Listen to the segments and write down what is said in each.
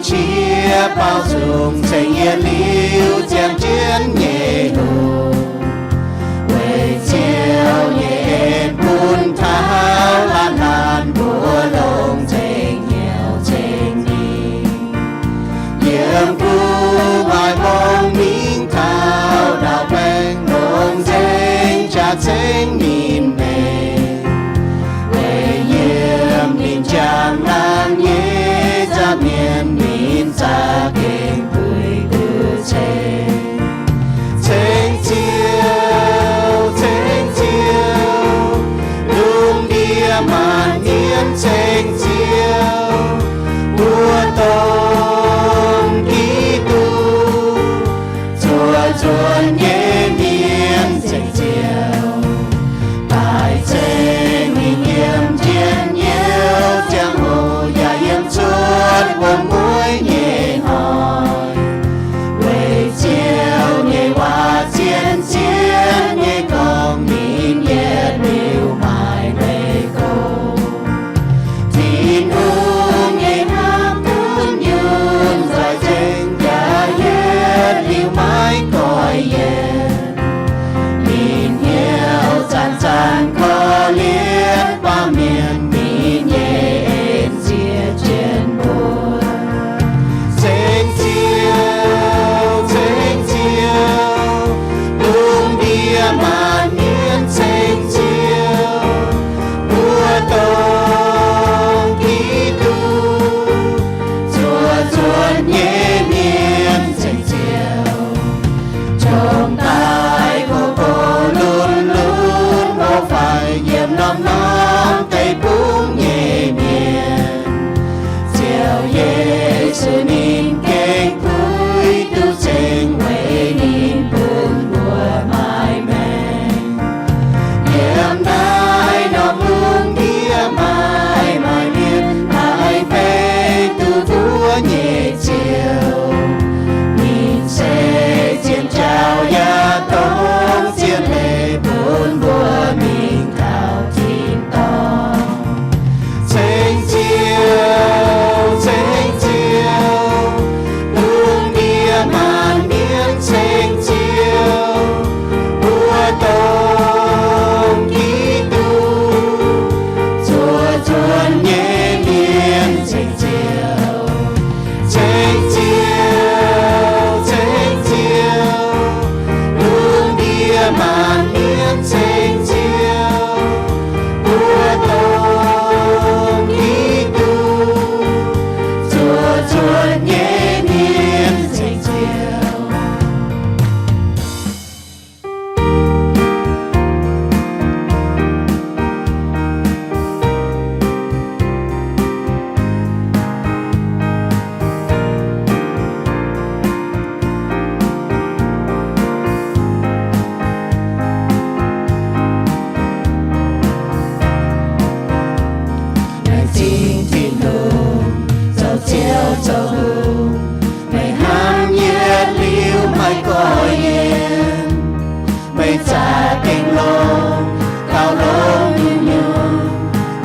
qiex baaux nzung cingx yietc liuz ziangh jienv nyei hungh. Weic Ziouv nyei en bun taux laanh laanh mbuo longc nzengc hnyouv ceng ninh. Yiem gu'nguaaic mbong mingh taux ndaauv baengh longc nzengc jaax ceng ninh meih. Weic yiem ninh njang-laangc nyei nza'hmien ninh za'gengh puix duqv ceng. Ceng Ziouv, ceng Ziouv, lungh ndiev maanc mienh ceng Ziouv, mbuo dongh Giduc zuov nzuonx nyei mienh ceng Ziouv. Daaih ceng ninh yiem njien-youh ziangh hoc yaac yiem cuotv wuom mueiz nyei hnoi. Weic Ziouv nyei waac zien-zien nyei gorngv ninh yietc liuz maaih leiz gorx. Tin-Hungh nyei hnamv duqv nyunc nzoih nzengc yaac yietc liuz maiv goiv yienc. Ninh hnyouv zanc-zanc korv-lienh baamh mienh, ninh nyei en ziex jienv mbuo. Ceng Ziouv, ceng Ziouv, lungh ndiev maanc mienh ceng Ziouv, mbuo dongh Giduc zuov nzuonx nyei mienh ceng Ziouv. Jomc daaih gox gox lunx lunx, hlo faix yiem norm-norm deic-bung nyei mienh. Ziouv Yesu ninh gengh puix duqv ceng weic ninh bun mbuo maaih maengc. Yiem naaiv norm lungh ndiev maaih maaih mienh haih beiv duqv mbuo nyei Ziouv. Ninh se zien jauv yaac dongh zien leiz bun mbuo mingh taux tin-dorngh. Ceng Ziouv, ceng Ziouv, lungh ndiev maanc mienh ceng Ziouv, mbuo dongh Giduc zuov nzuonx nyei mienh ceng Ziouv. Ceng Ziouv, ceng Ziouv, lungh ndiev maanc mienh ceng Ziouv, mbuo dongh Giduc zuov nzuonx nyei mienh ceng Ziouv. Laengz zingh Tin-Hungh zoux Ziouv zoux Hungh, meih hnamv yietc liuz maiv goiv yienc. Meih za'gengh longx gauh longx nyungc-nyungc,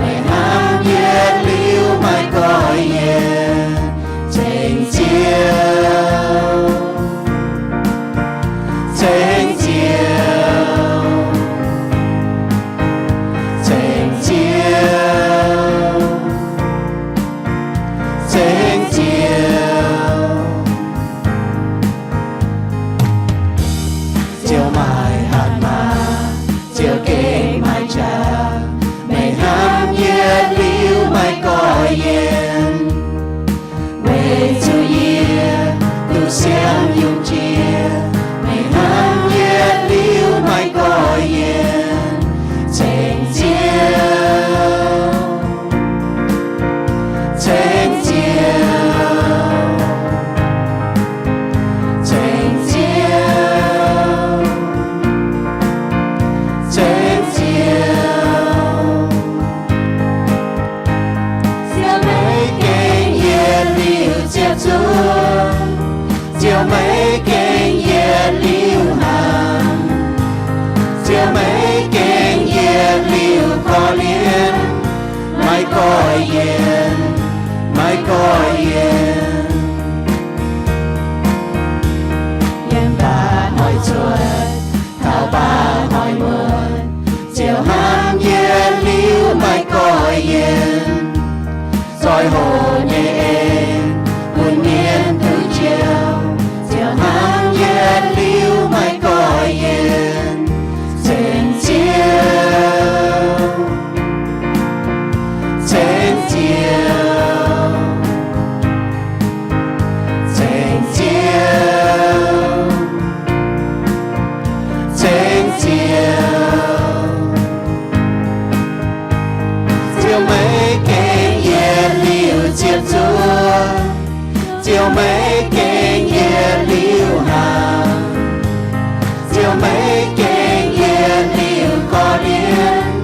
meih hnamv yietc liuz maiv goiv yienc. Ceng Ziouv, ceng Ziouv, ceng Ziouv, ceng Ziouv. Ziouv maaih hatc maaz, Ziouv gengh maaih qaqv. Meih hnamv yietc liuz maiv goiv yienc. Weic zuqc yie duqv siemv yungz jiex, meih hnamv yietc liuz maiv goiv yienc. Ceng Ziouv, ceng Ziouv, ceng Ziouv, ceng Ziouv. Ziouv maiv gengh yietc liuz ziepc zuoqv, Ziouv maiv gengh yietc liuz hnamv, Ziouv maiv gengh yietc liuz korv-lienh, maiv goiv yienc, maiv goiv yienc. Ziouv hnamv yietc liuz maiv goiv yienx, zoih hoc nyei en bun mienh duqv njoux. Ziouv hnamv yietc liuz maiv goiv yienx, ceng Ziouv, ceng Ziouv, ceng Ziouv, ceng Ziouv. Ziouv maiv gengh yietc liuz ziepc zuoqv, Ziouv maiv gengh yietc liuz hnaangx, Ziouv maiv gengh yietc liuz korv-lienh,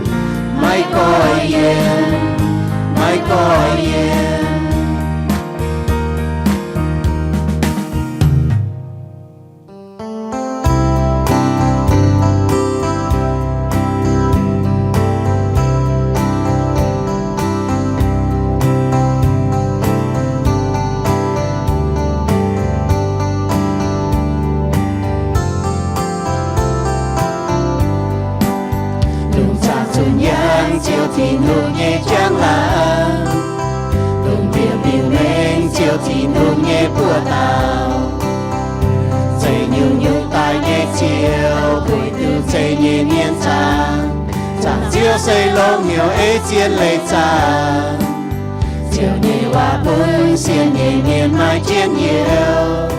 maiv goiv yienx, maiv goiv yienx. Lungh zaangc zunc yangh Ziouv Tin-Hungh nyei njang-laangc, lungh ndiev mingh mengh Ziouv Tin-Hungh nyei buoz-ndau. Zeiz nyungc-nyungc daaih nyei Ziouv, puix duqv zeiv nyei mienh zaangc. Zaangc Ziouv se longx hnyouv ei zien leiz zaangc. Ziouv nyei waac bun sienx nyei mienh maaih njien-youh.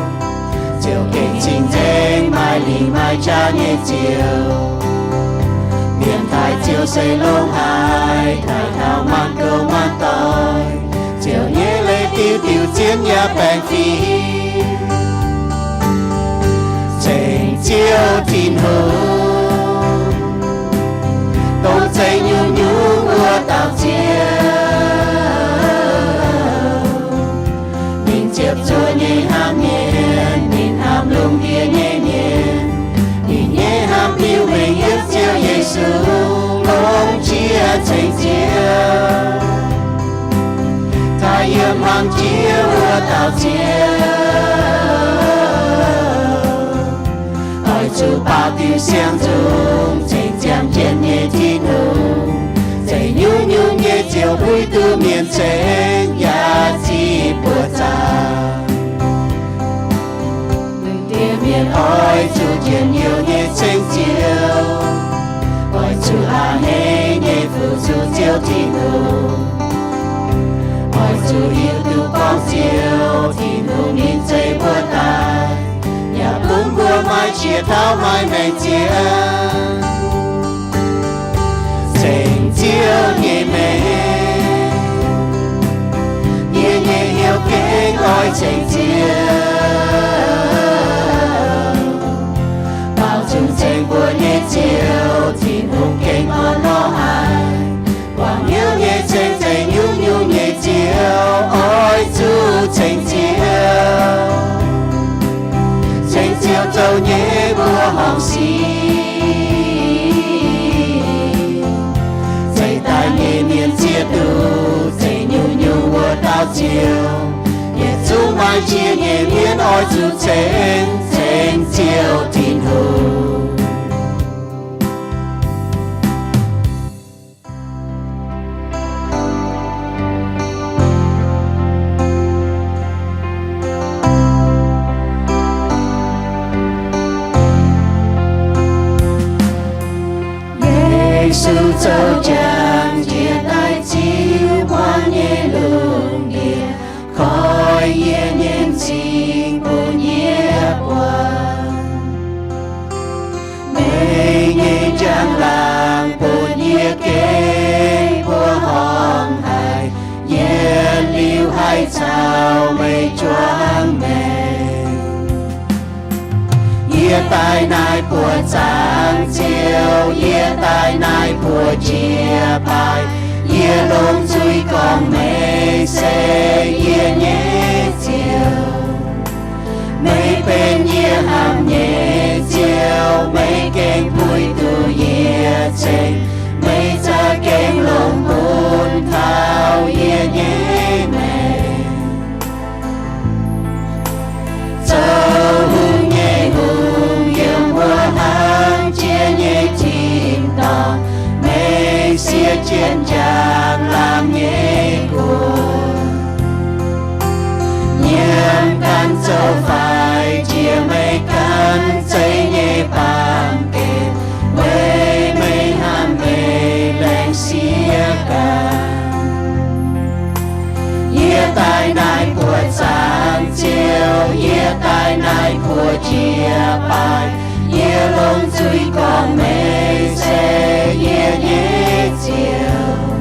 Ziouv gengh cing-nzengc, maaih lingc maaih jaax nyei Ziouv. Mienh taaih Ziouv se longx haic, taaih taux maanc gouv maanc doic. Ziouv nyei leiz diuh diuh zien yaac baengh fim. Ceng Ziouv Tin-Hungh, dongh zeiv nyungc-nyungc wuov dauh Ziouv. Ninh ziepc zuoqv nyei hnamv mienh, ninh hnamv lungh ndiev nyei mienh. Ninh nyei hnamv biux mengh yiem Ziouv Yesu, longx jiex ceng Ziouv. Taaih yiem hmuangx jiex wuov dauh Ziouv. Oix zuqc baaux diuh siang-nzung, ceng ziangh jienv nyei Tin-Hungh. Zeiv nyungc-nyungc nyei Ziouv puix duqv mienh ceng yaac ziqc buoz zaangc. Lungh ndiev mienh oix zuqc njien-youh nyei ceng Ziouv. Oix zuqc a'hneiv nyei fu-sux Ziouv Tin-Hungh. Oix zuqc hiuv duqv gorngv Ziouv Tin-Hungh ninh zeiv mbuo daaih, yaac bun mbuo maaih qiex tauv maaih maengc zien. Ceng Ziouv nyei mengh, yie nyei hnyouv gengh oix ceng Ziouv. Baaux nzung ceng mbuo nyei Ziouv, Tin-Hungh gengh orn lorh haic. Guangc hnyouv nyei ceng zeiv nyungc-nyungc nyei Ziouv, oix zuqc ceng Ziouv. Ceng Ziouv zoux nyei mbuo horngc sic, zeiv daaih nyei mienh ziex duqv, zeiv nyungc-nyungc wuov dauh Ziouv. Yietc zungv maaih jiex nyei mienh oix zuqc ceng, ceng Ziouv Tin-Hungh. Yesu zoux jangx jiex daaih ziux buangv nyei lungh ndiev, koi yie nyei m'zing bun yie buangh. Meih nyei njang-laangc bun yie gengh mbuo horngh haic, yietc liuz haih caux meih juangc maengc. Yie daaih naaiv buoz-zaangc Ziouv, yie daaih naaiv buoz-ndiev paaix, yie longc zuiz gorngv meih se yie nyei Ziouv. Meih benx yie hnamv nyei Ziouv, meih gengh puix duqv yie ceng, meih za'gengh longc bun taux yie nyei maengc. Zoux hungh nyei Hungh, yiem mbuo hnamv jiex nyei tin-dorngh, Siev jienv njang-laangc nyei guoqv, nyiemv gan zoux faix jiex meih ganh zeiv nyei baamh gen, weic meih hnamv meih laengz siev ganh. Yie daaih naaiv buoqc zaangc Ziouv, yie daaih naaiv buoqc jiex baaix, yie longc zuiz gorngv meih se yie nyei Ziouv.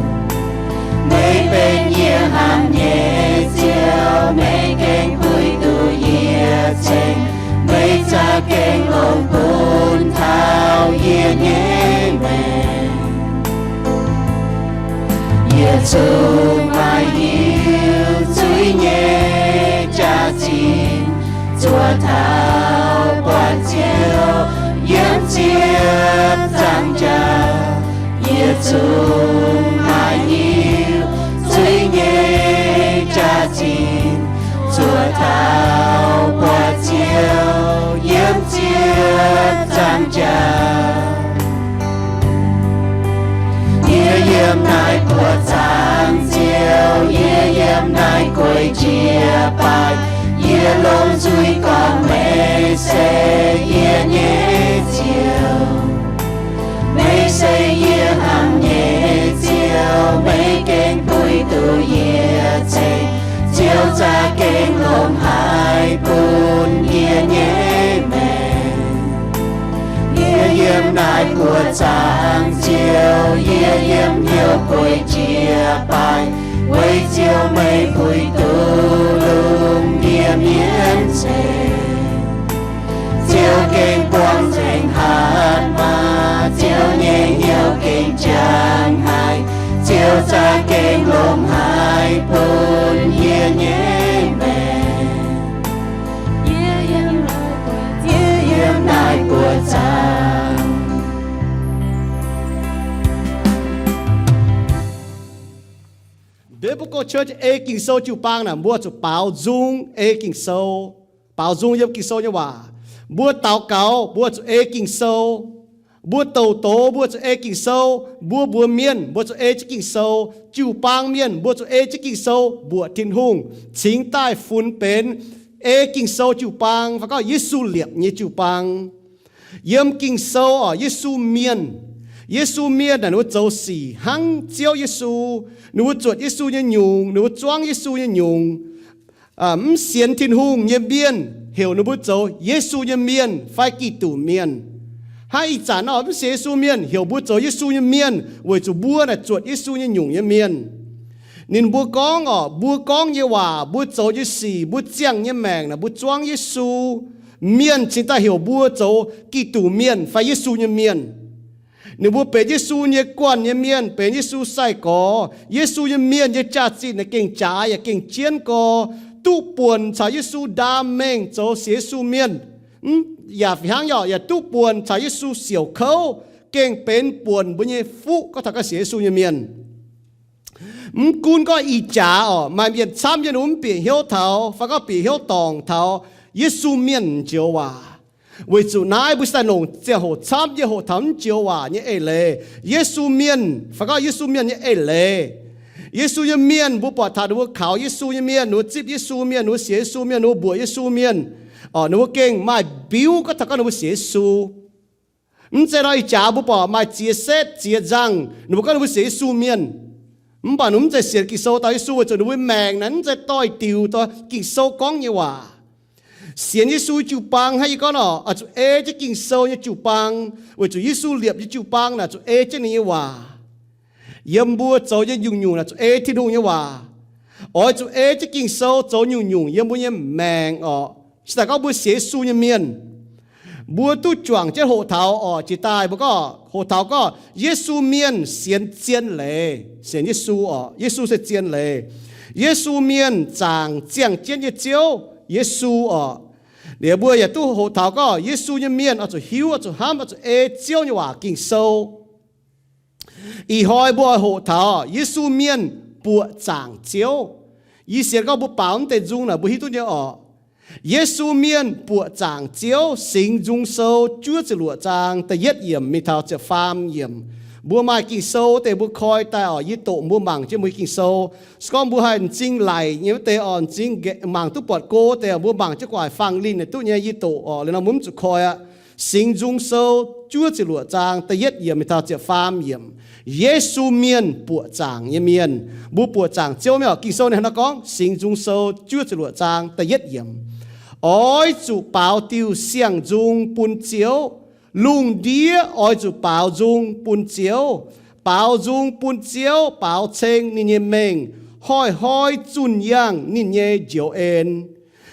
Meih benx yie hnamv nyei Ziouv, meih gengh puix duqv yie ceng, meih za'gengh longc bun taux yie nyei maengc. Yie zungv maiv hiuv zuiz nyei jaax-zinh zuov taux buatc Ziouv yiem ziepc zangc jaax. Yie zungv maiv hiuv zuiz nyei jaax-zinh zuov taux buatc Ziouv yiem ziepc zangc jaax. Yie yiem naaiv buoqc zaangc Ziouv, yie yiem naaiv gueix jiex baaix, yie longc zuiz gorngv meih se yie nyei Ziouv. Meih se yie hnamv nyei Ziouv, meih gengh puix duqv yie ceng, Ziouv za'gengh longc haiz bun yie nyei maengc. Yie yiem naaiv buoqc zaangc Ziouv, yie yiem hnyouv gueix jiex baaix, weic Ziouv meih puix duqv lungh ndiev mienh ceng. Ziouv gengh buangh nzengc hatc maaz, Ziouv nyei hnyouv gengh jangx haic, Ziouv za'gengh longc haiz bun yie nyei maengc. Yie yiem naaiv buoqc, yie yiem naaiv buoqc zaangc. Biblical Church ei Ging-Sou jiu-baang naaic, mbuo zuqc baaux nzung ei Ging-Sou, baaux nzung yiem Ging-Sou nyei waac. Mbuo daux gaux mbuo zuqc ei Ging-Sou. Mbuo douc doz mbuo zuqc ei Ging-Sou. Mbuo mbuox mienh mbuo zuqc ei jienv Ging-Sou. Jiu-baang mienh mbuo zuqc ei jienv Ging-Sou mbuoqc Tin-Hungh, cingx daaih funx benx ei Ging-Sou jiu-baang, fai gorngv Yesu liepc nyei jiu-baang. Yiem Ging-Sou orqc, Yesu mienh, Yesu mienh naaic ninh mbuo zoux sic hnangv Ziouv Yesu. Ninh mbuo zuotc Yesu nyei nyungc, ninh mbuo zuangv Yesu nyei nyungc. Mv sienx Tin-Hungh nyei mienh heuc ninh mbuo zoux Yesu nyei mienh fai Giduc mienh. Hnangv ih zanc orqc, mv sienx Yesu mienh heuc mbuo zoux Yesu nyei mienh weic zuqc mbuo naaic zuotc Yesu nyei nyungc nyei mienh. Ninh mbuo gorngv orqc, mbuo gorngv nyei waac, mbuo zoux nyei sic, mbuo ziangh nyei maengc naaic mbuo zuangv Yesu. Mienh cingx daaih heuc mbuo zoux Giduc mienh fai Yesu nyei mienh. Ninh mbuo benx Yesu nyei guanh nyei mienh, benx Yesu sai-gorx. Yesu nyei mienh nyei jaax-zinh naaic gengh jaaix yaac gengh jienv gorx, duqv buonc caux Yesu ndaam mengh zoux sienx Yesu mienh. Yaac fih hnangv orqc, yaac duqv buonc caux Yesu siouc kouv, gengh benx buonc mbuo nyei fuqv gorngv taux ganh sienx Yesu nyei mienh. Mv gunv gorngv ih jaax orqc, maaih mienh camv jienv ninh mbuo mv bieqc hnyouv taux, fai gorngv bieqc hnyouv dorngc taux Yesu mienh njoux waac. Weic zuqc naaiv mbuo cingx daaih longc ziangh hoc camv jienv hoqc taux mv njoux waac nyei eix leiz, Yesu mienh, fai gorngv Yesu mienh nyei eix leiz. Yesu nyei mienh mbuo buatc taux ninh mbuo kaux Yesu nyei mienh, ninh mbuo zipv Yesu mienh, ninh mbuo sienx Yesu mienh, ninh mbuo mbuoqc Yesu mienh, orqc, ninh mbuo gengh maaih mbiuv gorngv taux gorngv ninh mbuo sienx Yesu. Mv zeiz nor ih jaax mbuo buatc maaih ziex setv ziex nzangh, ninh mbuo gorngv ninh mbuo sienx Yesu mienh. Mv baac ninh mv zeiz sienx Ging-Sou dauh Yesu weic zuqc ninh mbuo maengc naaic mv zeiz doix-diuc doix Ging-Sou gorngv nyei waac. Sienx Yesu jiu-baang hnangv yie gorngv orqc, oix zuqc ei jienv Ging-Sou nyei jiu-baang, weic zuqc Yesu liepc nyei jiu-baang naaic zuqc ei jienv ninh nyei waac. Yiem mbuo zoux nyei nyungc-nyungc naaic zuqc ei Tin-Hungh nyei waac. Oix zuqc ei jienv Ging-Sou zoux nyungc-nyungc yiem mbuo nyei maengc orqc. Cingx daaih gorngv mbuo sienx Yesu nyei mienh, mbuo duqv juangc jienv hoqc taux orqc. Jiex daaih mbuo gorngv hoqc taux gorngv Yesu mienh sienx zien leiz, sienx Yesu orqc. Yesu se zien leiz. Yesu mienh zaangc ziangh jienv nyei Ziouv, Yesu orqc. Liuz mbuo yaac duqv hoqc taux gorngv Yesu nyei mienh oix zuqc hiuv, oix zuqc hnamv, oix zuqc ei Ziouv nyei waac Ging-Sou. Ih hnoi mbuo oix hoqc taux Yesu mienh buoqc zaangc Ziouv. Yie sienx gorngv mbuo baaux mv deix nzung naaic mbuo hiuv duqv nyei orqc. Yesu mienh buoqc zaangc Ziouv, Singx Nzung Sou juov ziepc luoqc zaang da'yietv yiemc mingh taux ziepc faam yiemc. Mbuo maaih Ging-Sou deix mbuo koi daaih oc, yie doqc mbuo mangc jienv mbuo Ging-Sou. Se gorngv mbuo haih m'zing laic nyei wuov deix oc, m'zing mangc duqv buatc go deix, mbuo mangc jienv gu'nguaaic fangx linh naaic duqv nyei, yie doqc oc, liuz nor mbuo mv zuqc koi aqv. Singx Nzung Sou juov ziepc luoqc zaang da'yietv yiemc mingh taux ziepc faam yiemc. Yesu Mienh buoqc zaangc nyei mienh. Mbuo buoqc zaangc Ziouv mienh oc. Ging-Sou ninh hnangv naaiv gorngv, Singx Nzung Sou juov ziepc luoqc zaang da'yietv yiemc, Oix zuqc baaux diuh siang-nzung bun Ziouv. Lungh ndiev oix zuqc baaux nzung bun Ziouv. Baaux nzung bun Ziouv, baaux ceng ninh nyei mengh, hnoi-hnoi zunh yangh ninh nyei njoux en.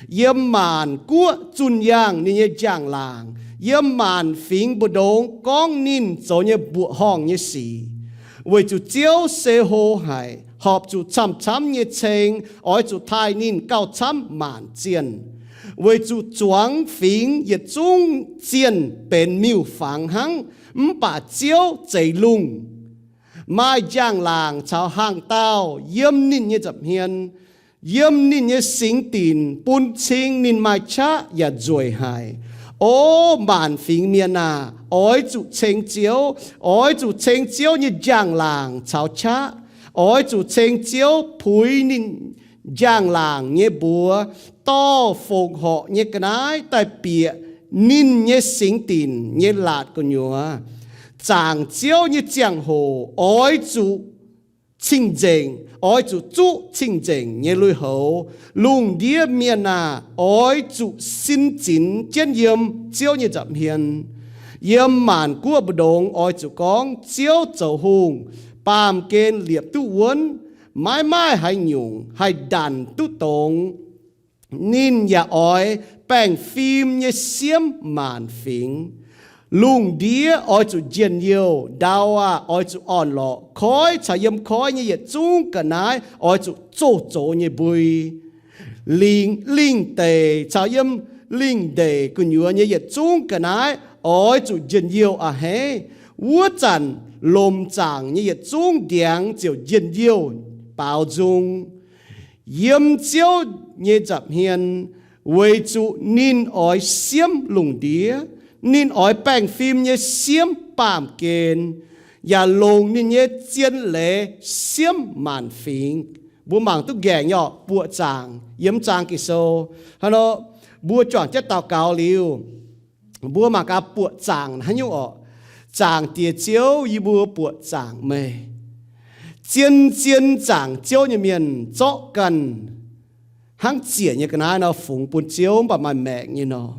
Yiem maanc guoqv zunh yangh ninh nyei njang-laangc, yiem maanc fingx mbu'ndongx gorngv ninh zoux nyei mbuoqc horngh nyei sic. Weic zuqc Ziouv se hlo haic, horpc zuqc camv-camv nyei ceng oix zuqc taaih ninh gauh camv maanc zienh. Weic zuqc zuangx fingx yietc zungv zienh benx miuc-fangx hnangv, mv baac Ziouv zeix lungh. Maaih njang-laangc caux hnaangx-daauh yiem ninh nyei nza'hmien, yiem ninh nyei singx dinc bun cing ninh maaih qaqv yaac nzueic haic. O maanc fingx mienh aah! Oix zuqc ceng Ziouv. Oix zuqc ceng Ziouv nyei njang-laangc caux qaqv. Oix zuqc ceng Ziouv puix ninh njang-laangc nyei mbuox, dorh fongc horc nyei ga'naaiv daaih bieqc ninh nyei singx dinc nyei laatc gu'nyuoz. Zaangc Ziouv nyei ziangh hoc oix zuqc cing-nzengc, oix zuqc zuqv cing-nzengc nyei lui-houx. Lungh ndiev mienh aah! Oix zuqc sin zinx jienv yiem Ziouv nyei nza'hmien. Yiem maanc guoqv mbu'ndongx oix zuqc gorngv, Ziouv zoux hungh, baamh gen liepc duqv wuonv. Maiv maaih haaix nyungc haih ndanc duqv dongz. Ninh yaac oix baengh fim nyei siemv maanc fingx. Lungh ndiev oix zuqc njien-youh. Ndau aah! Oix zuqc orn-lorqc. Koiv caux yiem koiv nyei yietc zungv ga'naaiv oix zuqc zoh zox nyei mbui. Lingh, lingh deic caux yiem lingh ndeic gu'nyuoz nyei yietc zungv ga'naaiv oix zuqc njien-youh a'hneiv. Wuov zanc lomc zaangc nyei yietc zungv ndiangx ziouc njien-youh baaux nzung. Yiem Ziouv nyei nza'hmien, weic zuqc ninh oix siemv lungh ndiev. Ninh oix baengh fim nyei siemv baamh gen, yaac longc ninh nyei zien leiz siemv maanc fingx. Mbuo mangc duqv nqaengc nyei orqc, buoqc zaangc yiem zaang Ging-Sou. Hnangv nor, mbuo juangc jienv daux gaux liuz, mbuo mangc gaax buoqc zaangc haaix nyungc orqc. Zaangc Diex Ziouv, yie mbuo buoqc zaangc meih. Zien-zien zaangc Ziouv nyei mienh zorqv ganh hnangv ziec nyei ga'naaiv nor fungx bun Ziouv, mv baac maaih maengc nyei nor.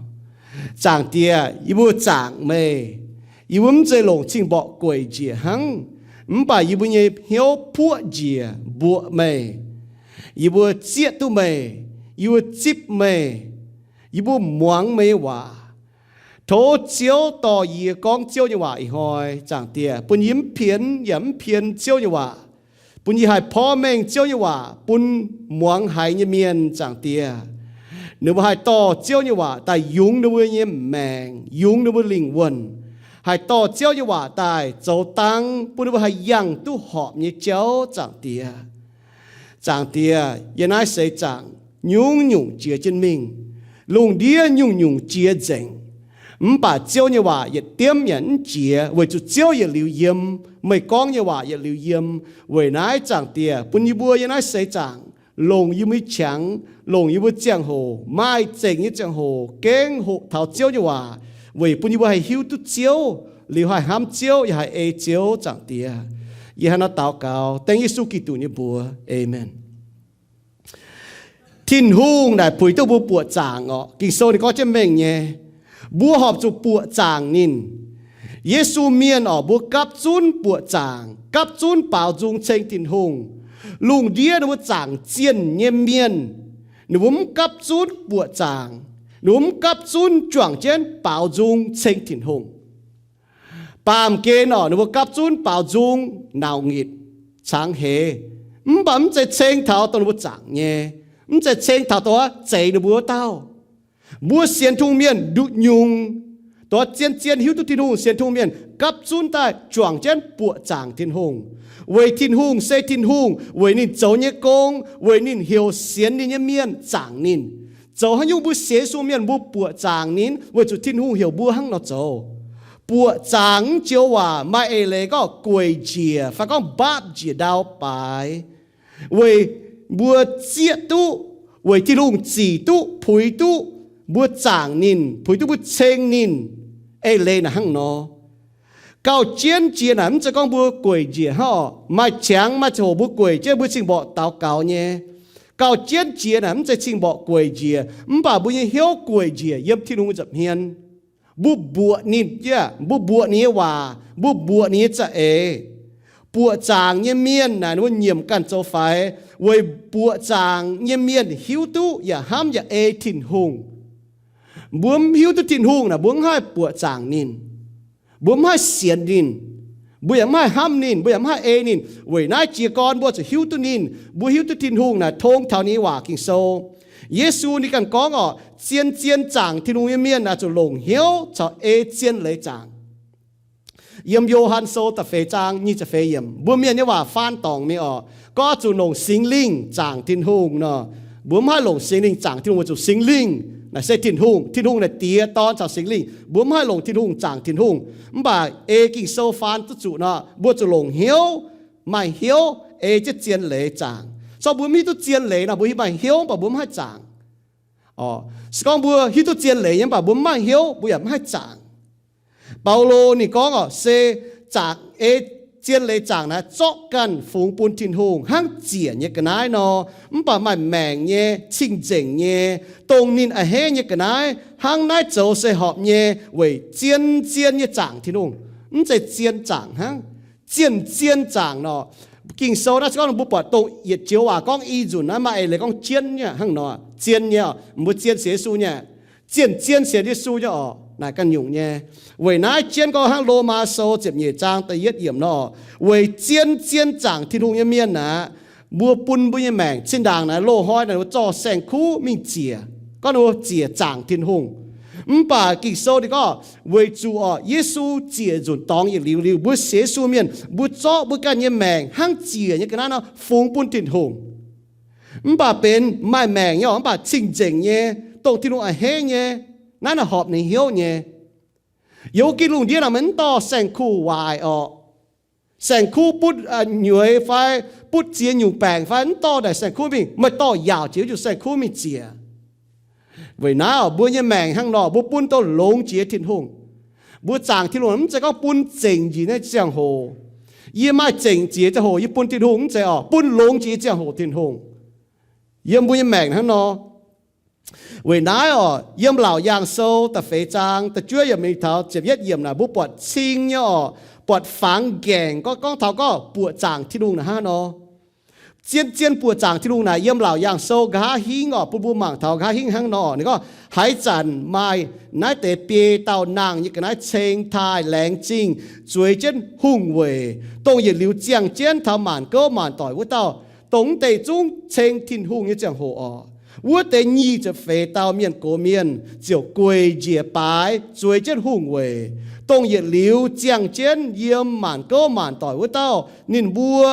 Zaangc Diex, yie mbuo zaangc meih. Yie mbuo mv zeiz longc cing-mborqc gueic njiec hnangv, mv baac yie mbuo nyei hnyouv puoqv njiec mbuoqc meih. Yie mbuo zieqv duqv meih. Yie mbuo zipv meih. Yie mbuo muangx meih nyei waac. Tov Ziouv dorh yie gorngv Ziouv nyei waac ih hnoi, Zaangc Diex, bun yie mv pienx yaac mv pien Ziouv nyei waac, bun yie haih porv mengh Ziouv nyei waac bun muangx haiz nyei mienh, Zaangc Diex. Ninh mbuo haih dorh Ziouv nyei waac daaih yungz ninh mbuo nyei maengc, yungz ninh mbuo lingh wuonh, haih dorh Ziouv nyei waac daaih zoux dang bun ninh mbuo haih yangh duqv horpc nyei jauv, Zaangc Diex. Zaangc Diex, yie naaiv seix zaangc nyungc-nyungc jiex jienv mingh. Lungh ndiev nyungc-nyungc jiex nzengc, mv baac Ziouv nyei waac yietc diemv yaac mv jiex, weic zuqc Ziouv yietc liuz yiem. Meih gorngv nyei waac yietc liuz yiem. Weic naaiv, Zaangc Diex, bun yie mbuo yie naaiv seix zaangc longc yie mbuo nyei qangx, longc yie mbuo ziangh hoc, maaih zengc nyei ziangh hoc, gengh hoqc taux Ziouv nyei waac, weic bun yie mbuo haih hiuv duqv Ziouv, liuz haih hnamv Ziouv, yaac haih ei Ziouv, Zaangc Diex. Yie hnangv naaiv daux gaux dengv Yesu Giduc nyei mbuox. Aamen. Tin-Hungh naaic puix duqv mbuo buoqc zaangc orqc. Ging-Sou ninh gorngv jienv mengh nyei, mbuo horpc zuqc buoqc zaangc ninh. Yesu Mienh orqc, mbuo gapv zunv buoqc zaangc, gapv zunv baaux nzung ceng Tin-Hungh. Lungh ndiev ninh mbuo zaangc zienh nyei mienh, ninh mbuo mv gapv zunv buoqc zaangc, ninh mbuo mv gapv zunv juangc jienv baaux nzung ceng Tin-Hungh. Baamh gen orqc, ninh mbuo gapv zunv baaux nzung, nauc ngitc, cangx heix, mv baac mv zeiz ceng taux dongh ninh mbuo zaangc nyei, mv zeiz ceng taux dongh zeix ninh mbuo wuov dauh. Mbuo sienx Tin-Hungh mienh nduqc nyungc, dongh zien-zien hiuv duqv Tin-Hungh, sienx Tin-Hungh mienh gapv zunv daaih juangc jienv buoqc zaangc Tin-Hungh, weic Tin-Hungh se Tin-Hungh, weic ninh zoux nyei gong, weic ninh heuc sienx ninh nyei mienh zaangc ninh. Zoux haaix nyungc mbuo sienx Yesu mienh mbuo buoqc zaangc ninh? Weic zuqc Tin-Hungh heuc mbuo hnangv nor zoux. Buoqc zaangc mv joux waac maaih eix leiz gorngv gueic njiec fai gorngv mbaapv njiec ndau baaix, weic mbuo zieqv duqv, weic Tin-Hungh zic duqv, puix duqv mbuo zaangc ninh, puix duqv mbuo ceng ninh. Eix leiz naaic hnangv nor. Gauh jienv jiex naaic mv zeiz gorngv mbuo gueic njiec hnangv oc. Maaih qangx maaih ziangh hoc mbuo gueic jienv mbuo cing-mborqc daux gaux nyei. Gauh jienv jiex naaic mv zeiz cing-mborqc gueic njiec, mv baac mbuo nyei hnyouv gueic njiec yiem Tin-Hungh nza'hmien. Mbuo mbuoqc ninh, mbuo mbuoqc ninh nyei waac, mbuo mbuoqc ninh nyei za'eix. Buoqc zaangc nyei mienh naaic ninh mbuo nyiemc ganh zoux faix, weic buoqc zaangc nyei mienh hiuv duqv yaac hnamv yaac ei Tin-Hungh. Mbuo mv hiuv duqv Tin-Hungh naaic mbuo mv haih buoqc zaangc ninh, mbuo mv haih sienx ninh, mbuo yaac mv haih hnamv ninh, mbuo yaac mv haih ei ninh. Weic naaiv jiez gorn mbuo zuqc hiuv duqv ninh, mbuo hiuv duqv Tin-Hungh naaic tong taux ninh nyei waac Ging-Sou. Yesu ninh ganh gorngv oc, zien-zien zaangc Tin-Hungh nyei mienh naaic zuqc longc hnyouv caux ei zien leiz zaangc. Yiem Yo^han Sou da'feix zaang nyic ziepc feix yiemc, mbuo mienh nyei waac faan dorngc mingh oc, gorngv zuqc longc Singx Lingh zaangc Tin-Hungh nor. Mbuo mv haih longc Singx Lingh zaangc Tin-Hungh, weic zuqc Singx Lingh naaic se Tin-Hungh. Tin-Hungh naaic Diex, Dorn caux Singx Lingh. Mbuo mv haih longc Tin-Hungh zaangc Tin-Hungh. Mv baac ei Ging-Sou faan duqv zuqc nor, mbuo zuqc longc hnyouv, maaih hnyouv ei jienv zien leiz zaangc. Se gorngv mbuo mv hiuv duqv zien leiz nor, mbuo hiuv maaih hnyouv, mv baac mbuo mv haih zaangc. Se gorngv mbuo hiuv duqv zien leiz nyei, mv baac mbuo mv maaih hnyouv, mbuo yaac mv haih zaangc. Baulo ninh gorngv oc, se zaangc ei zien leiz zaangc naaic zorqv ganh fungx bun Tin-Hungh hnangv ziec nyei ga'naaiv nor, mv baac maaih maengc nyei, cing-nzengc nyei, dongh ninh a'hneiv nyei ga'naaiv. Hnangv naaiv zoux se horpc nyei weic zien-zien nyei zaangc Tin-Hungh. Mv zeiz zien zaangc hnangv, zien-zien zaangc nor. Ging-Sou naaiv se gorngv mbuo buatc dongh yietc joux waac gorngv i nzunc naaiv maaih eix leiz gorngv jienv nyei hnangv nor, zien nyei oc, mbuo zien sienx Yesu nyei, zien-zien sienx Yesu nyei oc, naaic ganh nyungc nyei. Weic naaiv jienv gorngv hnangv Lomaa Sou ziepc nyeic zaang da'yietv yiemc nor, weic zien-zien zaangc Tin-Hungh nyei mienh aqv, mbuo bun mbuo nyei maengc zinh ndaangc naaiv loz-hnoi naaic mbuo zorqv saeng-kuv mingh ziec, gorngv ninh mbuo ziec zaangc Tin-Hungh. Mv baac Ging-Sou ninh gorngv weic zuqc oc, Yesu ziec nzunc dorngx yietc liuz liuz, mbuo sienx Yesu mienh mbuo zorqv mbuo ganh nyei maengc hnangv ziec nyei ga'naaiv nor fungx bun Tin-Hungh. Mv baac benx maaih maengc nyei oc, mv baac cing-nzengc nyei, dongh Tin-Hungh a'hneiv nyei, naaiv naaic horpc ninh hnyouv nyei. Yiem wuov gitv lungh ndiev naaic meih mv dorh saeng-kuv waaic orqc. Saeng-kuv butv nyueiz fai butv ziex nyungc baengc fai mv dorh naaic saeng-kuv mingh, meih dorh yaauc jiex wuov nyungc saeng-kuv mingh ziec. Weic naaiv oc, mbuo nyei maengc hnangv nor mbuo bun dongh longx jiex Tin-Hungh. Mbuo zaangc Tin-Hungh mv zeiz gorngv bun zengc njiec nyei ziangh hoc. Yie maaih zengc jiex ziangh hoc yie bun Tin-Hungh, mv zeiz oc, bun longx jiex nyei ziangh hoc Tin-Hungh. Yiem mbuo nyei maengc hnangv nor. Weic naaiv oc, yiem Laauc Yaangh Sou da'feix zaang da'juov yiemc mingh taux ziepc yietv yiemc naaic mbuo buatc cing nyei oc, buatc fangx nqaengc gorngv, gorngv taux gorngv buoqc zaangc Tin-Hungh naaic hnangv nor. Zien-zien buoqc zaangc Tin-Hungh naaic yiem Laauc Yaangh Sou nqa'haav hingv oc, bun mbuo mangc taux nqa'haav hingv hnangv nor. Ninh gorngv, haaix zanc maaih naaiv deix biei dauh nangh nyei ga'naaiv ceng, taaih, laengz zingh, zueiz jienv hungh weic, dongh yietc liuz ziangh jienv taux maanc gouv maanc doic wuov dauh, dongh mv deix zungv ceng Tin-Hungh nyei ziangh hoc oc, wuov deix nyic ziepc feix dauh mienh gox mienh ziouc gueic njiec baaix zueiz jienv hungh weic, dongh yietc liuz ziangh jienv yiem maanc gouv maanc doic wuov dauh. Ninh mbuo